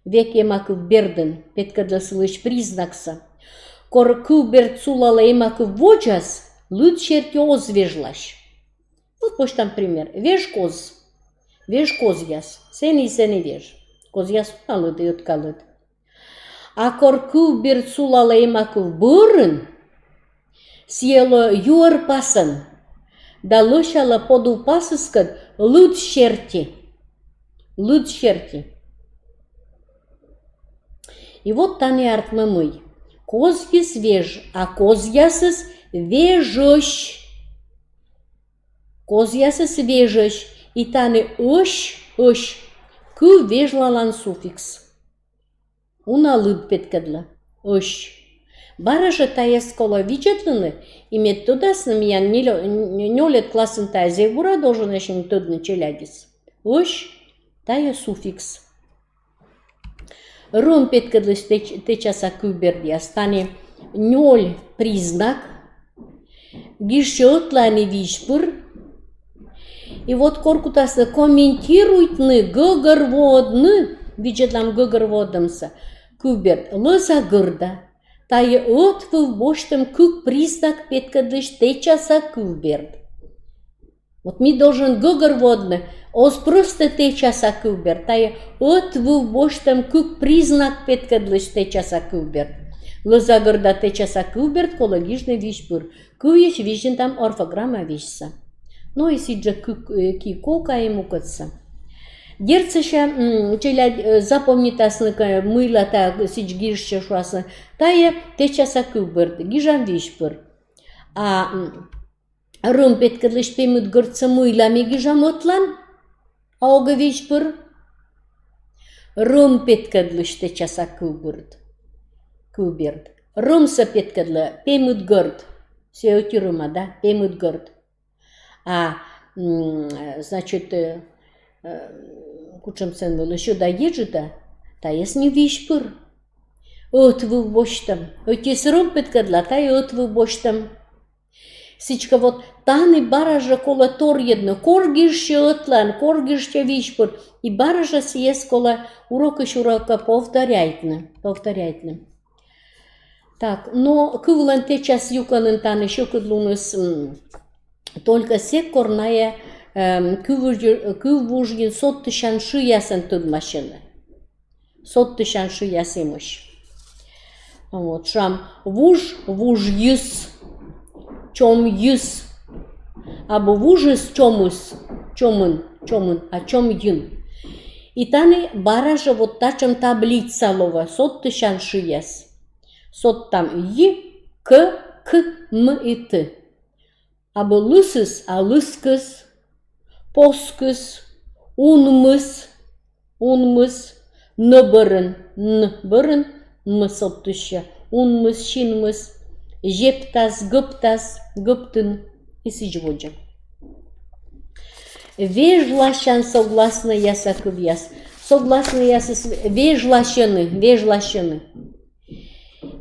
Век эмакыв бердын, петкӧдлӧ сылысь признаксӧ. Кор кывберд сулалӧ эмакыв водзас, лыд серти оз вежлась. Вот босьтам пример. Веж коз. Веж козъяс. Сэні, сэні веж. Козъяс уна лыд, ӧтка лыд. А кор кывберд сулалӧ эмакыв бӧрын, сійӧ лоӧ юӧр пасӧн да лӧсялӧ подув пасыскӧд лыд серти. Лыд серти. И вот тані артмӧ мый. Козйыс веж, а козъясыс вежӧсь. Козъясыс вежӧсь, и тані ӧсь, ӧсь, кыв вежлалан суффикс. Уна лыд петкӧдлӧ. Ӧсь. Бара жӧ тайӧс колӧ видзӧдлыны, и мед тӧдасны, миян ньыль-, ньӧ-, нёльӧд классын тайӧ зэв бура должен эськӧ тӧдны челядьыс. Ӧсь, тайӧ суффикс. Рӧм петкӧдлысь тэч-, тэчаса кывбердъяс. Тані нёль признак. Гижсьӧ ӧтлаын и визь пыр. И вот кор кутасны комментируйтны, гӧгӧрвоӧдны, видзӧдлам гӧгӧрвоӧдӧмсӧ, кывберд «Лӧза гӧрда». Тайӧ ӧтвыв босьтӧм кык признак петкӧдлысь тэчаса кывберд. Вот ми должен гӧгӧрвоӧдны, оз прӧстӧ тэчаса кывберд, тайӧ ӧтвыв босьтӧм кык признак петкӧдлысь тэчаса кывберд. «Лӧза гӧрда» тэчаса кывберд колӧ гижны визь пыр. Кывйысь визьнытам орфограмма визьсӧ. Но и сідзжӧ кык, э, ки кока и мукӧдсӧ. Дерт, сэсся, м, челядь, э, запомнитасны кӧ, мыйла та сідз гижсьӧ, шуасны: тайӧ тэчаса кывберд, гижам визь пыр. А, м, рӧм петкӧдлысь пемыд гӧрдсӧ мыйла ми гижам ӧтлаын, а огӧ визь пыр? Рӧм петкӧдлысь тэчаса кывберд. Кывберд. Рӧмсӧ петкӧдлӧ пемыд гӧрд. Сійӧ ӧти рӧма, да, пемыд гӧрд. А, м, значит, э, э, кутшӧм сэн вӧлі, сё да еджыд да, тайӧс нин визь пыр. Ӧтвыв босьтӧм. Ӧтиыс рӧм петкӧдла, тайӧ ӧтвыв босьтӧм. Сідзкӧ, вот тані бара жӧ колӧ торйӧдны, кор гижсьӧ ӧтлаын, кор гижсьӧ визь пыр, и бара жӧ сійӧс колӧ урокысь урокӧ повторяйтны, повторяйтны. Так, но кывлӧн тэчас юкӧнын тані сьӧкыдлуныс, м, только сэк, кор найӧ, эм, кыв вуж-, кыв вужйын содтысян шыясӧн тӧдмасьӧны. Содтысян шыяс эмӧсь. Вот, шуам, вуж, вужйыс, чомйыс, абу вужыс, чомыс, чомын, чомын, а чомйын. И тані бара жӧ вот татшӧм таблица лоӧ, содтысян шыяс. Содтам й, к, к, м и т. Абу лысыс, а лыскыс, поскыс, унмыс, унмыс, н бӧрын, н бӧрын, м содтысьӧ, унмыс, синмыс, зептас, гӧптас, гӧптын и сідз водзӧ. Вежласян согласнӧйяса кывъяс. Согласнӧйясыс вежласьӧны, вежласьӧны.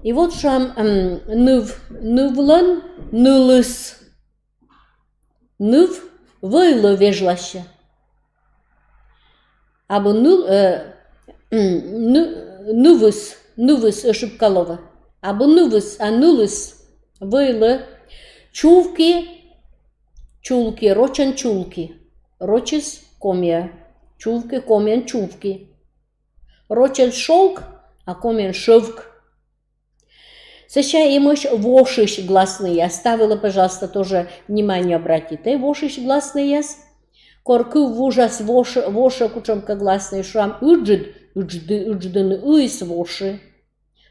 И вот, шуам, м, ныв, нывлӧн нылыс. Ныв вӧйлы вежласьӧ. Абу ныл, э, м, ны-, нывыс, нывыс, ошибка лоӧ. Абу нывыс, а нылыс вӧйлы. Чувки, чулки, рочӧн чулки. Рочыс комиӧ. Чувки, комиӧн чувки. Рочӧн шёлк, а комиӧн шӧвк. Сэсся эмӧсь вошысь гласнӧйяс. Та вылӧ, пожалуйста, тоже внимание обратите. Вошысь гласнӧйяс. Кор кыв вужас вошӧ, вошӧ кутшӧмкӧ гласнӧй, шуам, ыджыд, ыджды, ыдждыны, ыыс воши.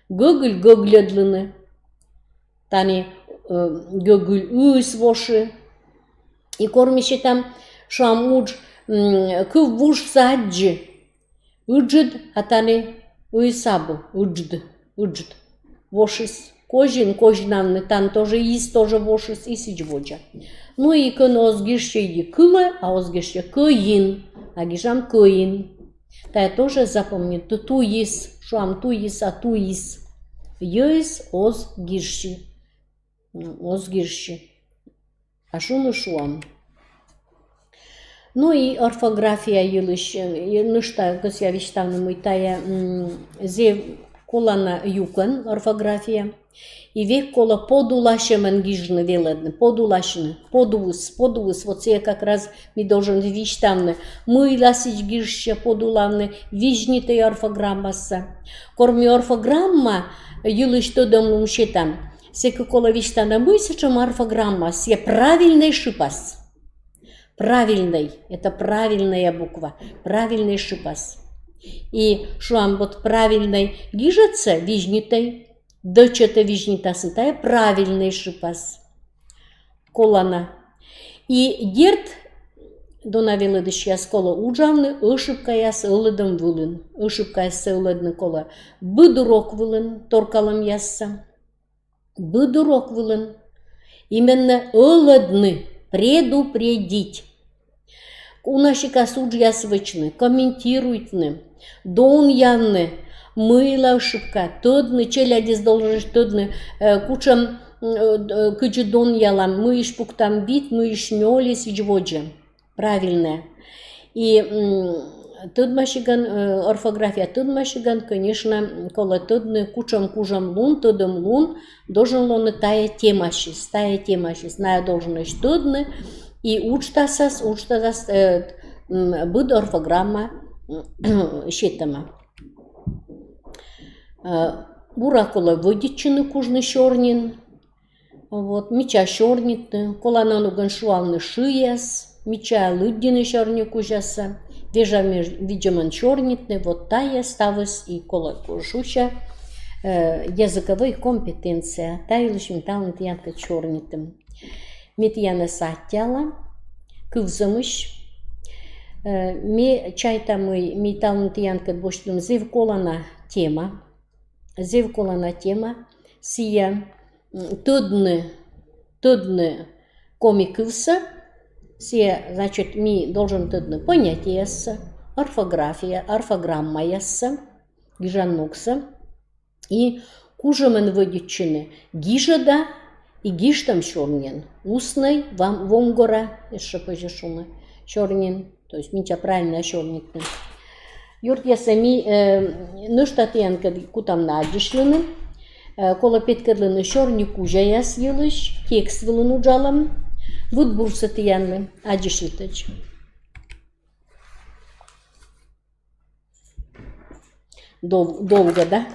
Гӧгыль, гӧгльӧдлыны. Тані, э, гӧгыль, ыыс воши. И кор ми сетам, шуам, удж, м, кыв вужсӧ аддзы. Ыджыд, а тані ыыс абу, ыджд, ыджд. Вошыс. Козин, козьнавны, тані тоже ыс, тоже вошыс, и сідз водзӧ. Ну и кӧн оз гижсьӧ й кылӧ, а оз гижсьӧ кӧин, а гижам кӧин. Тайӧ тоже запомнит, ту-, туйыс, шуам, туйыс, а туйыс. Йӧыс оз гижсьы. Оз гижсьы. А шуны шуам. Ну и орфография йылысь, э, нӧшта кӧсъя висьтавны, мый тайӧ, м, зэв колана юкӧн орфография. И век колӧ подуласьӧмӧн гижны, велӧдны, подуласьны, подуыс, подуыс, вот сійӧ как раз ми должен висьтавны, мыйла сідз гижсьӧ, подулавны, визьнитӧй орфограммасӧ. Кор ми орфограмма йылысь тӧдӧмлун сетам, сэк колӧ висьтавны, мый сэтшӧм орфограмма, сійӧ правильнӧй шыпас. Правильнӧй, это правильная буква, правильнӧй шыпас. И шуам, вот правильнӧй гижӧдсӧ визьнитӧй, дӧчӧтӧ визьнитасны, тайӧ правильнӧй шыпас. Колана. И дерт, дона велӧдысьяс, колӧ уджавны ӧшибкаяс ӧлӧдӧм вылын. Ӧшибкаяссӧ ӧлӧдны колӧ быд урок вылын, торкалӧмъяссӧ. Быд урок вылын. Именно ӧлӧдны, предупредить. Уна сикас уджъяс вӧчны, комментируйтны, донъявны, Мыйла ошибка? Тӧдны, челядьыс должен тӧдны, э, кучӧм, м, э, кыдзи донъялам, мыйысь пуктам вит, мыйысь нёль и сідз водзӧ. Правильнӧ. И, м, тӧдмасигӧн, э, орфография тӧдмасигӧн, конечно, колӧ тӧдны, кучӧм кужӧмлун, тӧдӧмлун должен лоны тайӧ темасьыс, тайӧ темасьыс, найӧ долженӧсь тӧдны, и уджтасас, уджтасас, э, м, быд орфограмма, м, сетӧма. Э, бура колӧ вӧдитчыны кужны сёрнин. Вот, мича сёрнитны, колана ногӧн шуавны шыяс, мича лыддьыны сёрникузяссӧ, вежавны видзӧмӧн сёрнитны, вот тайӧ ставыс и колӧ шуся, э, языковой компетенция, та йылысь ми талун тіянкӧд сёрнитім. Ме тіянӧс аттьӧала кывзӧмысь. Э, ме чайта, мый ми талун тіянкӧд босьтім зэв колана тема. Зэв колана тема. Сійӧ, м, тӧдны, тӧдны коми кывсӧ. Сійӧ, значит, ми должен тӧдны понятиеяссӧ, орфография, орфограммаяссӧ, гижан ногсӧ. И кужӧмӧн вӧдитчыны гижӧда и гижтӧм сёрнин. Устнӧй, вам-, вомгора, ещӧ позьӧ шуны, сёрнин. То есть мича правильнӧ сёрнитны. Ёртъясӧ, ми, э, нӧшта тіянкӧд кутам на аддзысьлыны. Э, колӧ петкӧдлыны сёрникузяяс йылысь, текст вылын уджалӧм. Быд бурсӧ тіянлы, аддзысьлытӧдз. Дол-, долго, да?